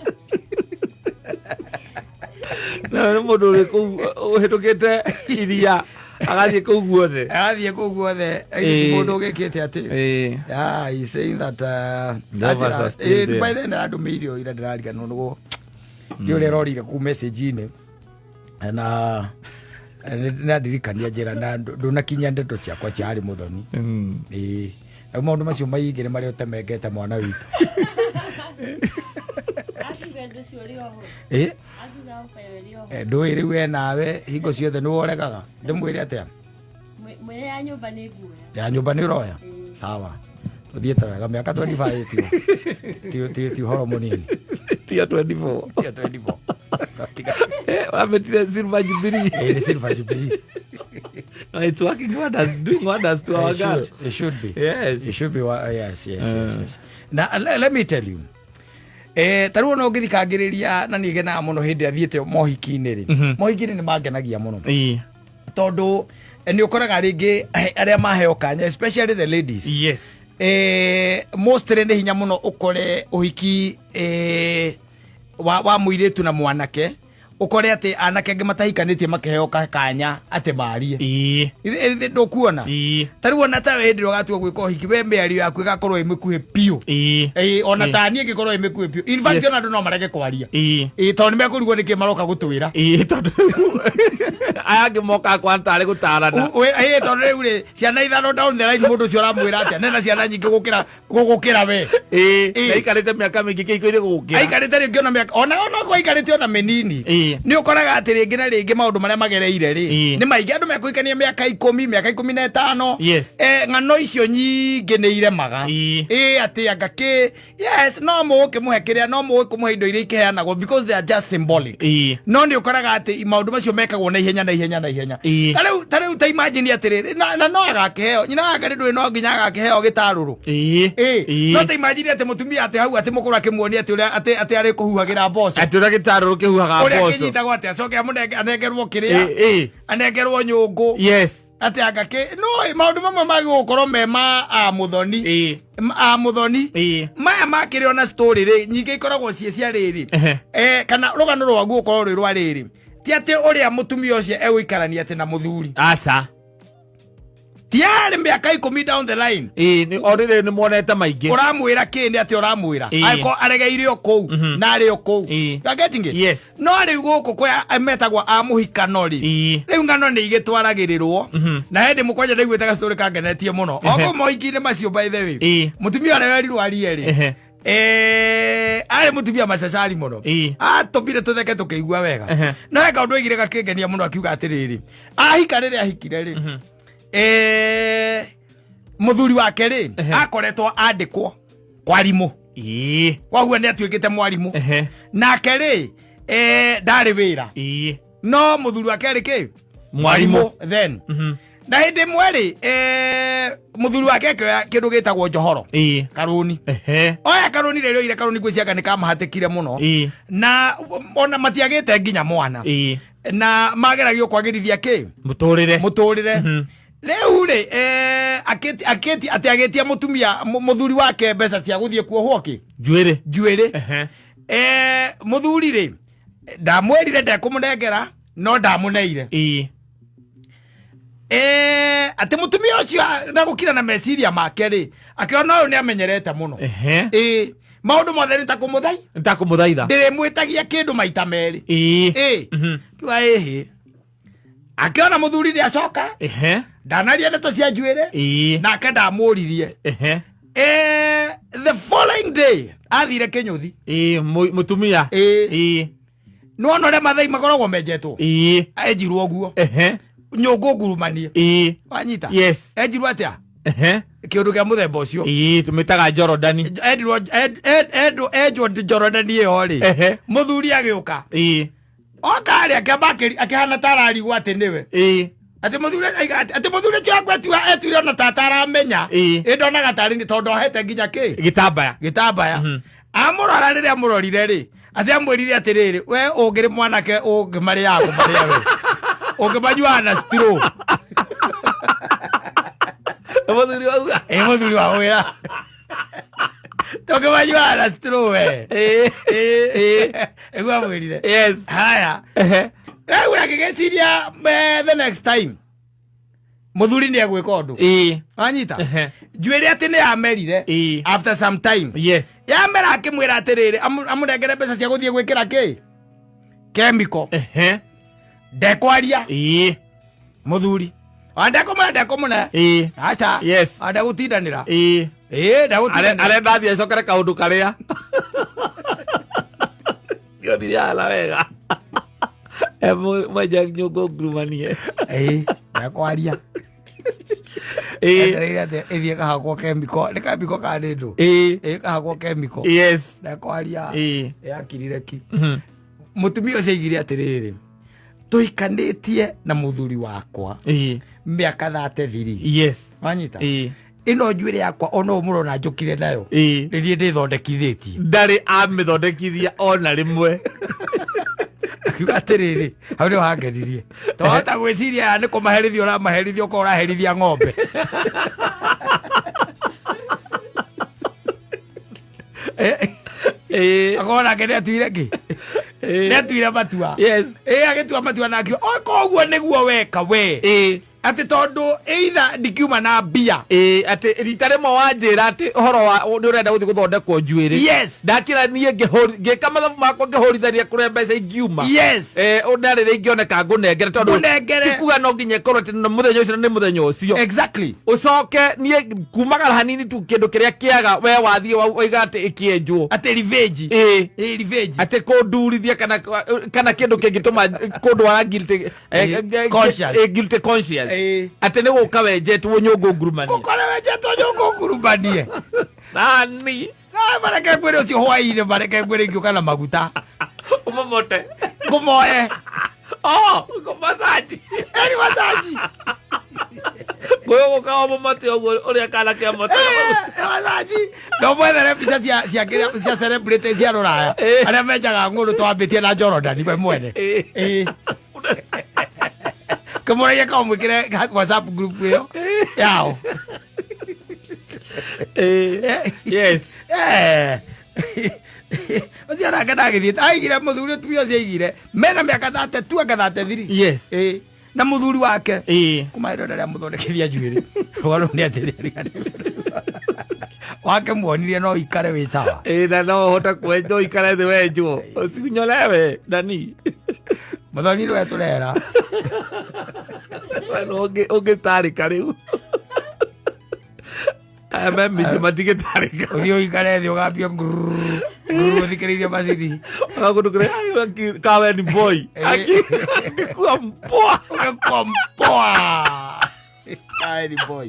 Na nĩ mũndũ ũrĩ kũu ũhĩtũkĩte iria agathiĩ kũu guothe.
Agathiĩ kũu guothe, ti mũndũ ũgĩkĩte atĩ. Yeah, he's saying that
The offers are still there.
By then arandũmĩire o ira, ndĩrariganĩrwo nĩguo nĩ ũrĩa ĩrorire kuu message-inĩ na nĩ andirikania njĩra na ndũnakinyia ndeto ciakwa cia harĩ mũthoni. Ĩĩ, rĩu maũndũ macio maingĩ nĩ marĩa ũtemengete mwana witũ. Ĩ. Ndũĩ rĩu we nawe hingo ciothe nĩ woregaga, ndĩmwĩre atĩa?
Mwĩre ya nyũmba nĩ nguoya.
Ya nyũmba nĩ ũroya, sawa, tũthiĩte wega. Mĩaka 25 ti ũhoro mũnini.
Tia 24.
Tia 24.
Wamĩtire Silver Jubilee.
Ĩ, nĩ Silver Jubilee.
No, it's working wonders, doing wonders to our
It
girl.
should, it should be.
Yes.
It should be. Yes. Now, let me tell you. Ta rĩu ona ũngĩthikangĩrĩria na niĩ ngenaga mũno hĩndĩ ĩrĩa thiĩte mohiki-inĩ rĩ, mohiki-inĩ nĩ mangenagia mũno tondũ nĩ ũkoraga rĩngĩ arĩa maheo kanya, especially the ladies, mostly nĩ hinya mũno ũkore ũhiki wa mũirĩtu na mwanake, ũkore atĩ anake angĩ matahikanĩtie makĩheo kanya atĩ marie. Ndũkuona? Ta rĩu ona tawe hĩndĩ ĩrĩa ũgatua gwĩka ũhiki, we mĩario yaku ĩgakorwo ĩ mĩkuhĩ biũ. Ona ta niĩ ĩngĩkorwo ĩ mĩkuhĩ biũ. In fact, ona andũ no marege kwaria. Tondũ nĩ mekũrigwo nĩkĩ maroka gũtwĩra.
Tondũ aya angĩ mokaga kwa tarĩ gũtarana.
Tondũ rĩu rĩ, ciana ithano down the line, mũndũ ũcio ũramwĩra atĩa nena ciana nyingĩ gũkĩra we?
Na aikarĩte mĩaka mĩingĩ kĩhiko-inĩ gũgũkĩra.
Aikarĩte rĩngĩ ona mĩaka ona korwo aikarĩte ona mĩnini, nĩ ũkoraga atĩ rĩngĩ na rĩngĩ maũndũ marĩa magereire rĩ, nĩ maingĩ. Andũ mekũhikania mĩaka 10, mĩaka 15. Ng'ano icio nyingĩ nĩ iremaga. Ĩ atĩ anga kĩ, yes, no mũgũkĩmũhe kĩrĩa, no mũgũkĩmũhe indo iria ikĩheanagwo because they are just symbolic. No nĩ ũkoraga atĩ maũndũ macio mekagwo na ihenya na ihenya na ihenya. Ta rĩu ta imagine atĩrĩrĩ, na no agakĩheo nyina wake nĩ ndũĩ, no nginya agakĩheo gĩtarũrũ. No ta imagine atĩ mũtumia atĩ hau atĩ mũkũrũ akĩmuonia atĩ ũrĩa atĩ arĩ kũhuhagĩra mboco.
Atĩ ũrĩa gĩtarũrũ kĩhuhaga
ũrĩa
mboco.
Kĩnyitagwo atĩ acoke amũnenge, anengerwo kĩrĩa, anengerwo nyũngũ. Atĩ anga kĩ no maũndũ mamwe magĩ gũkorwo me ma a mũthoni. A mũthoni. Maya makĩrĩ ona story rĩ nyingĩ ikoragwo ciĩ cia rĩrĩ, kana rũgano rwaguo gũkorwo rwĩ rwa rĩrĩ, ti atĩ ũrĩa mũtumia ũcio egũikarania atĩ na mũthuri.
Aca.
Tiarĩ mĩaka 10 down the line.
Ĩĩ, o rĩrĩ nĩ muonete maingĩ.
Ũramwĩra kĩ nĩ atĩ ũramwĩra?
Ĩĩ.
Angĩkorwo aregeire o kũu na arĩ o kũu.
Ĩĩ.
You are getting it?
Yes.
No rĩu gũkũ kwa metagwo a mũhikano rĩ,
Ĩĩ.
rĩu ng'ano nĩ igĩtwaragĩrĩrwo, na hĩndĩ mũkwanja ndaiguĩte gastory kangenetie mũno o kũu mohiki-inĩ macio, by the way.
Ĩĩ.
Mũtumia ũrĩa werirwo arie rĩ, arĩ mũtumia macacari mũno.
Ĩĩ.
Atũmire tũtheke tũkĩigua wega. No he kaũndũ oigire gakĩngenia mũno, akiuga atĩrĩrĩ, ahika rĩrĩa ahikire rĩ, mũthuri wake rĩ, akoretwo andĩkwo kwarimũ. Koguo nĩ atuĩkĩte mwarimũ. Nake rĩ, ndarĩ wĩra. No mũthuri wake arĩ kĩ?
Mwarimũ.
Then na hĩndĩ ĩmwe rĩ, mũthuri wake akĩoya kĩndũ gĩtagwo njohoro, karũni. Oya karũni rĩrĩa oire karũni, ngwĩciria nĩ kamahatĩkire mũno. Na ona matiagĩte nginya mwana. Na mageragio kwagĩrithia kĩ?
Mũtũrĩre.
Mũtũrĩre. Rĩu rĩ, atĩ agĩtia mũtumia, mũthuri wake mbeca cia gũthiĩ kuohwo kĩ?
Njuĩrĩ.
Njuĩrĩ. Mũthuri rĩ, ndamwĩrire ndekũmũnengera, no ndamũneire. Atĩ mũtumia ũcio na gũkira na meciria make rĩ, akĩona ũyũ nĩ amenyerete mũno. Ĩĩ, maũndũ mothe nĩ ta kũmũthai.
Nĩtakũmũthaitha.
Ndĩrĩmwĩtagia kĩndũ maita merĩ. Ĩĩ, kiuga ĩhĩ, akĩona mũthuri nĩ acoka. Ndanaria ndeto cia njuĩrĩ. Nake ndamũririe. The following day athire kĩnyũthi.
Ĩĩ, mũtumia.
Ĩĩ. Nĩwona ũrĩa mathai makoragwo menjetwo? Enjirwo ũguo. Nyũngũ ngurumanie. Wanyita?
Yes.
Enjirwo atĩa? Kĩũndũ kĩa mũthemba ũcio.
Ĩĩ, tũmĩtaga Jorodani.
Endirwo enjwo Jorodani ĩyo rĩ, mũthuri agĩũka. Oka rĩ, akĩamba akĩhana ta ararigwo atĩ nĩwe. Atĩ mũthuri aiga atĩ mũthuri ũcio akwetua etuire ona ta ataramenya. Ĩ ndonaga tarĩ nĩ tondũ ohete nginya kĩ?
Gĩtambaya.
Gĩtambaya. Amũrora, rĩrĩa amũrorire rĩ, atĩ amwĩrire atĩrĩrĩ, we ũngĩrĩ mwanake ũngĩmarĩaga kũmarĩa, we ũngĩmanyuaga na straw.
Mũthuri wauga.
Ĩ, mũthuri wa wĩra, tũngĩmanyuaga na straw we.
Ĩĩ.
Ĩguo amwĩrire. Haya, rĩu agĩgĩciria, the next time mũthuri nĩ egwĩka ũndũ. Wanyita? Njuĩrĩ atĩ nĩ yamerire. After some time yamera, akĩmwĩra atĩrĩrĩ, amũnengere mbeca cia gũthiĩ gwĩkĩra kĩ? Chemical. Ndekwaria. Mũthuri ndekũmũne, ndekũmũne. Aca. Ndegũtindanĩra. Ĩĩ, ndegũtindanĩra.
Arenda athiĩ acokere kaũndũ karĩa ndionire ala wega. Mwenja nyũngũ ngurumanie.
Ĩĩ, ndekwaria. Etereire atĩ ĩthiĩ kahakwo chemical, nĩ chemical kana nĩ ndũ? Ĩĩ, kahakwo chemical. Ndekwaria. Yakirire ki. Mũtumia ũcio aigire atĩrĩrĩ, tũhikanĩtie na mũthuri wakwa mĩaka 33. Wanyita? Ĩno njuĩrĩ yakwa ona ũũ mũrona njũkire nayo, nĩ niĩ ndĩthondekithĩtie.
Ndarĩ amĩthondekithia ona rĩmwe.
Akiuga atĩrĩrĩ, hau nĩho hangenirie, twahota gwĩciria aya nĩ kũmaherithia ũramaherithia, ũkorwo ũraherithia ng'ombe. Akorwo nake nĩ atuire kĩ? Nĩ atuire matua. Ĩĩ, agĩtua matua na akiuga o koguo nĩguo weka we, atĩ tondũ either ndikiuma na mbia.
Ĩĩ, atĩ rita rĩmwe wanjĩra atĩ ũhoro wa nĩ ũrenda gũthiĩ gũthondekwo njuĩrĩ. Ndakĩra niĩ ngĩka mathabu makwa, ngĩhũrithania kũrĩa mbeca ingiuma. Na rĩrĩa ingĩoneka ngũnengere, tondũ
Ngũnengere.
ti kuga no nginya ĩkorwo atĩ nĩ mũthenya ũcio na nĩ mũthenya ũcio. Ũcoke niĩ kumagara hanini tu, kĩndũ kĩrĩa kĩaga we wathiĩ waiga atĩ ĩkĩenjwo.
Atĩ revenge. Ĩĩ, revenge.
Atĩ kũndurithia kana kĩndũ kĩngĩtũma kũndwara guilty
Conscious.
Guilty conscious. Atĩ nĩ gũka wenjetwo nyũngũ ngurumanie.
Gũkora wenjetwo nyũngũ ngurumanie.
Nani?
Ah, mareke ngwĩre ũcio hwainĩ, mareke ngwĩre ingĩũka na maguta.
Ũmomote.
Ngũmoe.
Oh, masaji.
Eri masaji.
Ngũyũ gũka ũmomote ũguo ũrĩa kana kĩamote.
Masaji no mwethere mbica cia kĩrĩa cia celebrity cia rũraya arĩa menjaga ng'ũndũ, twambĩtie na Jordan we mwene. Kĩmũragia kamwĩkĩre WhatsApp group ĩyo yao. Ũcio nake ndagĩthiĩte aigire mũthuri ũtumia ũcio aigire mena mĩaka 32 anga 33. Ĩĩ. Na muthuri wake kuma hĩndĩ ĩrĩa mũthondekithia njuĩrĩ rũgano nĩ atĩrĩ wake muonirie no ikare wĩ sawa.
Ĩĩ, na no ũhote kwenjwo ikare thĩ wenjwo ũcinyolewe nani.
Mũthoni nĩwe tũrera.
We no ũngĩtarĩka rĩu aya me mĩciĩ matingĩtarĩka.
Ũthiĩ ũikare thĩ ũgambio ngururu ngururu ũthikĩrĩirie macini.
Kũndũ kũrĩa kaweni boy akikua mpoa.
Ũgĩkua mpoa. Kaweni boy.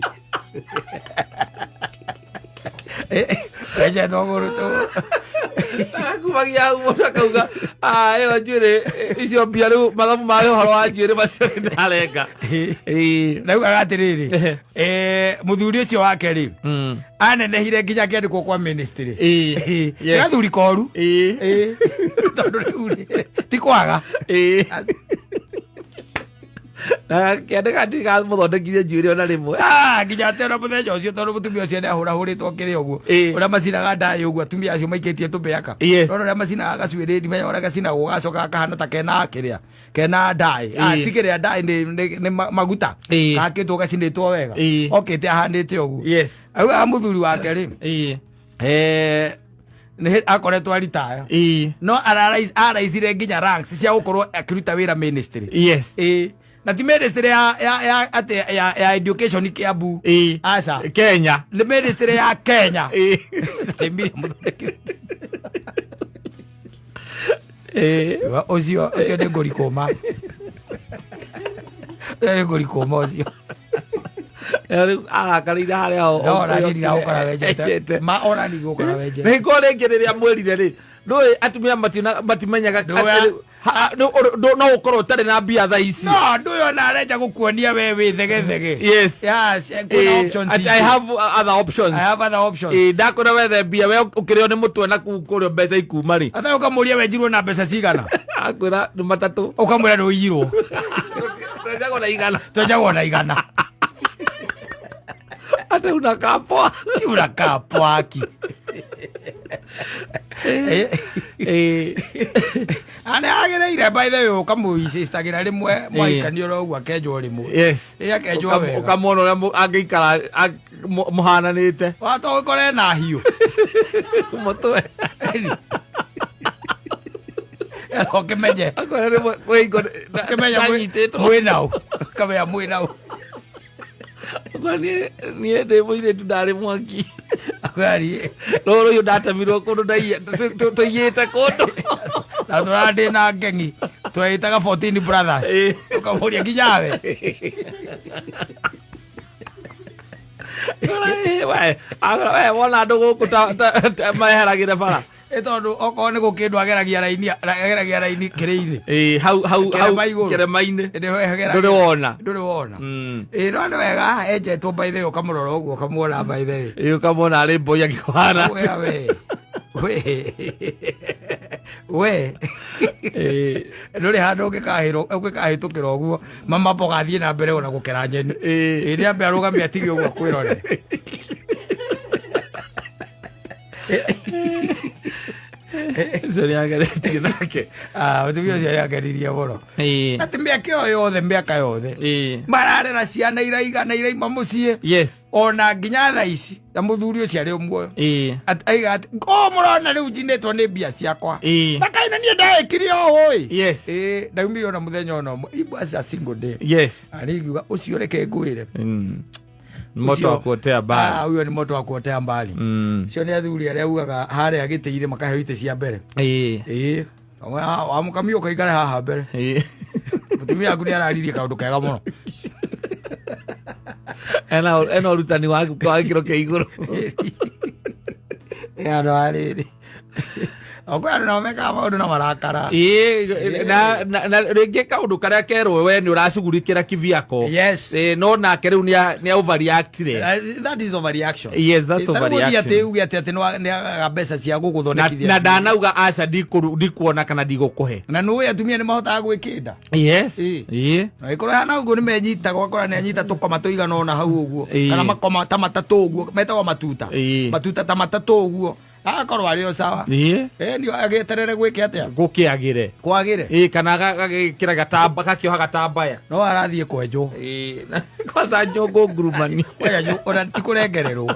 Wenjetwo gũrũ tũ.
Akumagia hau mũndũ akauga, "Ah, ĩyo njuĩrĩ icio mbia rĩu mathabu ma ũhoro wa njuĩrĩ macio nĩ ndarenga." Ĩĩ.
Ndaugaga atĩrĩrĩ, mũthuri ũcio wake rĩ, anenehire nginya akĩandĩkwo kwa ministry.
Ĩĩ. Yes.
Gathuri koru.
Ĩĩ.
Tondũ rĩu rĩ, ti kwaga.
Ĩĩ. Na kĩandĩka ndikamũthondekithie njuĩrĩ ona rĩmwe.
Ah, nginya atĩ ona mũthenya ũcio tondũ mũtumia ũcio nĩahũrahũrĩtwo kĩrĩ ũguo. Ũrĩa macinaga ndaĩ ũguo atumia acio maikĩtie tũmĩaka.
Yes.
Ũrĩa macinaga gacuĩrĩ ndimenya ũrĩa gacinagwo gacoka gakahana ta kena kĩrĩa kena ndaĩ. Ah, ti kĩrĩa ndaĩ nĩ maguta. Gakĩtwo gacinĩtwo wega. Okĩte ahanĩte ũguo.
Yes.
Augaga mũthuri wake rĩ, nĩ akoretwo aritaya. No araicire nginya ranks cia gũkorwo akĩruta wĩra ministry.
Yes.
Na ti ministry ya atĩ ya education Kiambu. Aca.
Kenya.
Nĩ ministry ya Kenya. Nĩ mbia mũthondekete. Ũcio nĩ ngũri kũma. Ũcio nĩ ngũri kũma ũcio.
Rĩu arakarĩire harĩa
No, ona niĩ ndiragũkora wenjete. Ma ona ndigũkora wenjete.
Nĩ ko rĩngĩ rĩrĩa mwĩrire rĩ, ndũĩ atumia matimenyaga
Ndũĩ
atĩ no ũkorwo ũtarĩ na mbia thaa ici.
No, ndũĩ ona arenja gũkuonia we wĩ thegethege.
Yes.
Yes, kwĩna options
I
ingĩ.
have other options.
I have other options.
Ndakwĩra wethe mbia we ũkĩrĩo nĩ mũtwe na kũu kũrĩa mbeca ikuma rĩ.
Ata ũkamũria wenjirwo na mbeca cigana?
Akwĩra nĩ matatũ.
Ũkamwĩra nĩ ũiyirwo.
Twenjagwo na igana.
Twenjagwo na igana.
Ate unakaa poa.
Ti unakaa poa aki. Ana agĩrĩire by the way ũkamũicicagĩra rĩmwe mwahikania oro ũguo akenjwo rĩmwe.
Yes.
Akenjwo wega.
Ũkamwona ũrĩa angĩikara mũhananĩte.
Wata ũkore na hiũ.
Mũtwe.
Ũkĩmenye.
Akwĩra rĩmwe kwĩ hingo
Ũkĩmenya
ndanyitĩtwo.
mwĩ nau. Ũkamenya mwĩ nau.
Akwĩra niĩ ndĩ mũirĩtu ndarĩ mwaki.
Akwĩra niĩ.
Rũrũ ũyũ ndatemirwo kũndũ tũiyĩte kũndũ.
Na tũrandĩ na ngengi. Tweĩtaga 14 brothers. Ũkamũria nginya we.
We wona andũ gũkũ ta meheragĩre bara.
Tondũ okorwo nĩ gũkĩndũ ageragia raini, ageragia raini kĩrĩ-inĩ.
Hau, hau, hau,
Kĩrĩma igũrũ.
kĩrĩma-inĩ.
Nĩho egeragia.
Ndũrĩ wona.
Ndũrĩ wona. No nĩ wega, enjetwo by the way, ũkamũrora ũguo, ũkamuona by the way.
Ũkamuona arĩ mbũi akĩhana.
We, we. We. We. Ndũrĩ handũ ũngĩkahĩtũkĩra ũguo, mama mboga athiĩ na mbere ona gũkera nyeni. Nĩ ambe arũgame atige ũguo akwĩrore.
Ũcio nĩ ageretie nake.
Mũtumia ũcio nĩ ageririe mũno. Atĩ mĩaka ĩyo yothe, mĩaka yothe. Mararera ciana iraigana iraima mũciĩ.
Yes.
Ona nginya thaa ici, na mũthuri ũcio arĩ o muoyo. Atĩ aiga atĩ, o mũrona rĩu njinĩtwo nĩ mbia ciakwa. Na kaĩ na niĩ ndaĩkire o ũũ ĩ.
Yes.
Ndaumire ona mũthenya ona ũmwe. It was a single day.
Yes.
Na rĩu ngiuga, ũcio reke ngwĩre.
Moto wa kuotea mbali.
Huyo ni moto wa kuotea mbali. Cio nĩ athuri arĩa ugaga harĩa gĩtĩ-inĩ makaheo itĩ cia mbere. Wamũkamia ũkaikare haha mbere. Mũtumia waku nĩ araririe kaũndũ kega mũno.
Ena ũrutani wa gĩkĩro kĩa igũrũ.
Andũ a rĩrĩ. Okorwo andũ nao mekaga maũndũ na marakara.
Na rĩngĩ kaũndũ karĩa kerwo we nĩ ũracugurikĩra kivyako.
Yes.
No nake rĩu nĩ overreactire.
That is overreaction.
Yes, that's
Tarĩu gũthiĩ
overreaction.
atĩ uge atĩ nĩ agaga mbeca cia gũgũthondekithia.
Na ndanauga aca ndikuona kana ndigũkũhe.
Na nĩũĩ atumia nĩ mahotaga gwĩkĩnda.
Yes.
Na ĩkorwo hana ũguo nĩ menyitaga, ũgakora nĩ anyita tũkoma tũigana ũna hau ũguo. Kana makoma ta matatũ ũguo, metagwo matuta. Matuta ta matatũ ũguo. Agakorwo arĩ o sawa.
Ĩĩ.
Ĩni agĩeterere gwĩke atĩa?
Gũkĩagĩre.
Kwagĩre.
Ĩĩ, kana gagĩkĩra gatamba, gakĩoha gatambaya.
No arathiĩ kwenjwo.
Ĩĩ, kwanza nyũngũ ngurumani.
Oya ona ti kũrengererwo.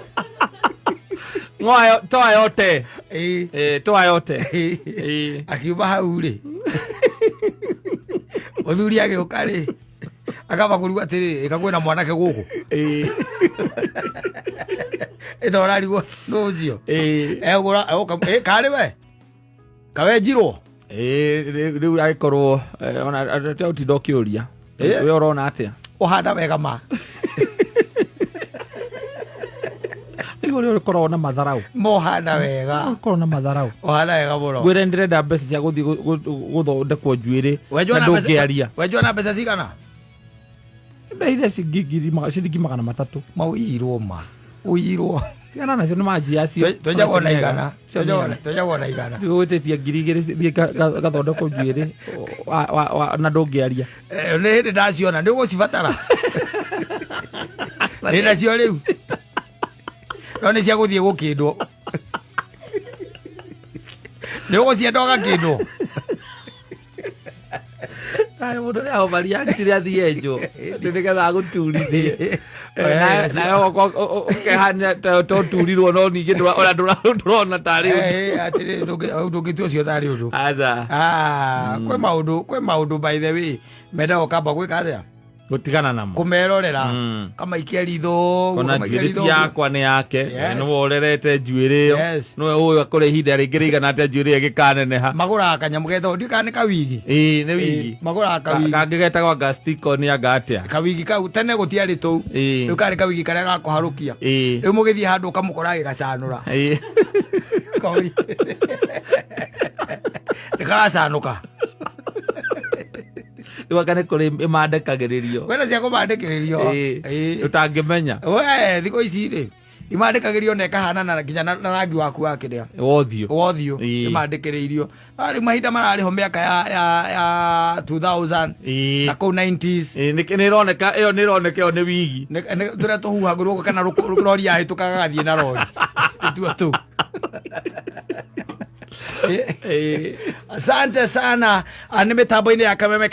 Ng'oa toa yote.
Ĩĩ.
Ĩĩ, toa yote. Ĩĩ.
Akiuma hau rĩ, mũthuri agĩũka rĩ, akamba kũrigwo atĩrĩ, ĩka kwĩna mwanake gũkũ.
Ĩĩ.
Ĩta ũrarigwo nũ ũcio.
Ĩĩ.
Egũra egũka ĩ karĩ we kawenjirwo.
Ĩĩ, rĩu agĩkorwo ona ũtinda ũkĩũria.
Ĩĩ.
We ũrona atĩa?
Ũhana wega ma.
Rĩu ũrĩa ũkoragwo na matharau.
Mohana wega.
Ũkoragwo na matharau.
Ũhana wega mũno.
Ngwĩre ndĩrenda mbeca cia gũthiĩ gũthondekwo njuĩrĩ
Wenjwo
na
na mbeca-
ndũngĩaria.
Wenjwo na mbeca cigana?
Ndaire ciringi 300.
Ma ũiyirwo ma. Ũiyirwo.
Tigana nacio nĩ manjia acio.
Twenjagwo na 100. Twenjagwo na 100.
Gwĩtĩtie 2000 thiĩ gathondekwo njuĩrĩ na ndũngĩaria.
Nĩ hĩndĩ ndaciona nĩ ũgũcibatara. Ndĩ nacio rĩu. No nĩ cia gũthiĩ gũkĩndwo. Nĩ ũgũcienda ũgakĩndwo.
Arĩ mũndũ nĩ ahoma react athiĩ enjwo atĩ nĩgetha agũturithie. Nawe ũkehania ta ũturirwo no ningĩ ona ndũrona tarĩ ũndũ.
Atĩrĩ ndũngĩtua ũcio tarĩ ũndũ.
Aca.
Kwĩ maũndũ, kwĩ maũndũ by the way mendaga ũkamba gwĩka atĩa?
Gũtigana namo.
Kũmerorera. Kamaikia ritho,
Ona
kamaikia
njuĩrĩ
ritho.
ti yakwa nĩ yake.
Yes.
Nĩwe ũrerete njuĩrĩ ĩyo.
Yes.
Nĩwe ũĩ akũrĩ ihinda rĩngĩ rĩigana atĩa njuĩrĩ ĩyo ĩgĩkaneneha.
Magũraga kanyamũ getagwo ndiũĩ kana nĩ kawigi.
Ĩĩ, nĩ wigi.
Magũraga kawigi.
Kangĩ getagwo anga stick-on anga atĩa.
Kawigi kau tene gũtiarĩ tũu.
Ĩĩ.
Rĩu karĩ kawigi karĩa gakũharũkia.
Ĩĩ.
Rĩu mũgĩthiĩ handũ ũkamũkora agĩgacanũra.
Ĩĩ.
Kawigi. Nĩ karacanũka.
Rĩu anga nĩ kũrĩ ĩmandĩkagĩrĩrio.
Kwĩna cia kũmandĩkĩrĩrio.
Ĩĩ.
Ĩĩ.
Ũtangĩmenya.
We thikũ ici rĩ imandĩkagĩrio na ĩkahanana nginya na rangi waku wa kĩrĩa.
Wa ũthiũ.
Wa ũthiũ.
Ĩĩ.
Ĩmandĩkĩrĩirio. No rĩu mahinda mararĩ ho mĩaka ya 2000.
Ĩĩ.
Na kũu 90s.
Ĩĩ, nĩ ĩroneka ĩyo, nĩ ĩroneka ĩyo nĩ wigi.
Nĩ tũrĩa tũhuhagĩrwo kana rori yahĩtũkaga gathiĩ na rori. Nĩtuo tũu. Asante sana. Nĩ mĩtambo-inĩ ya Kameme.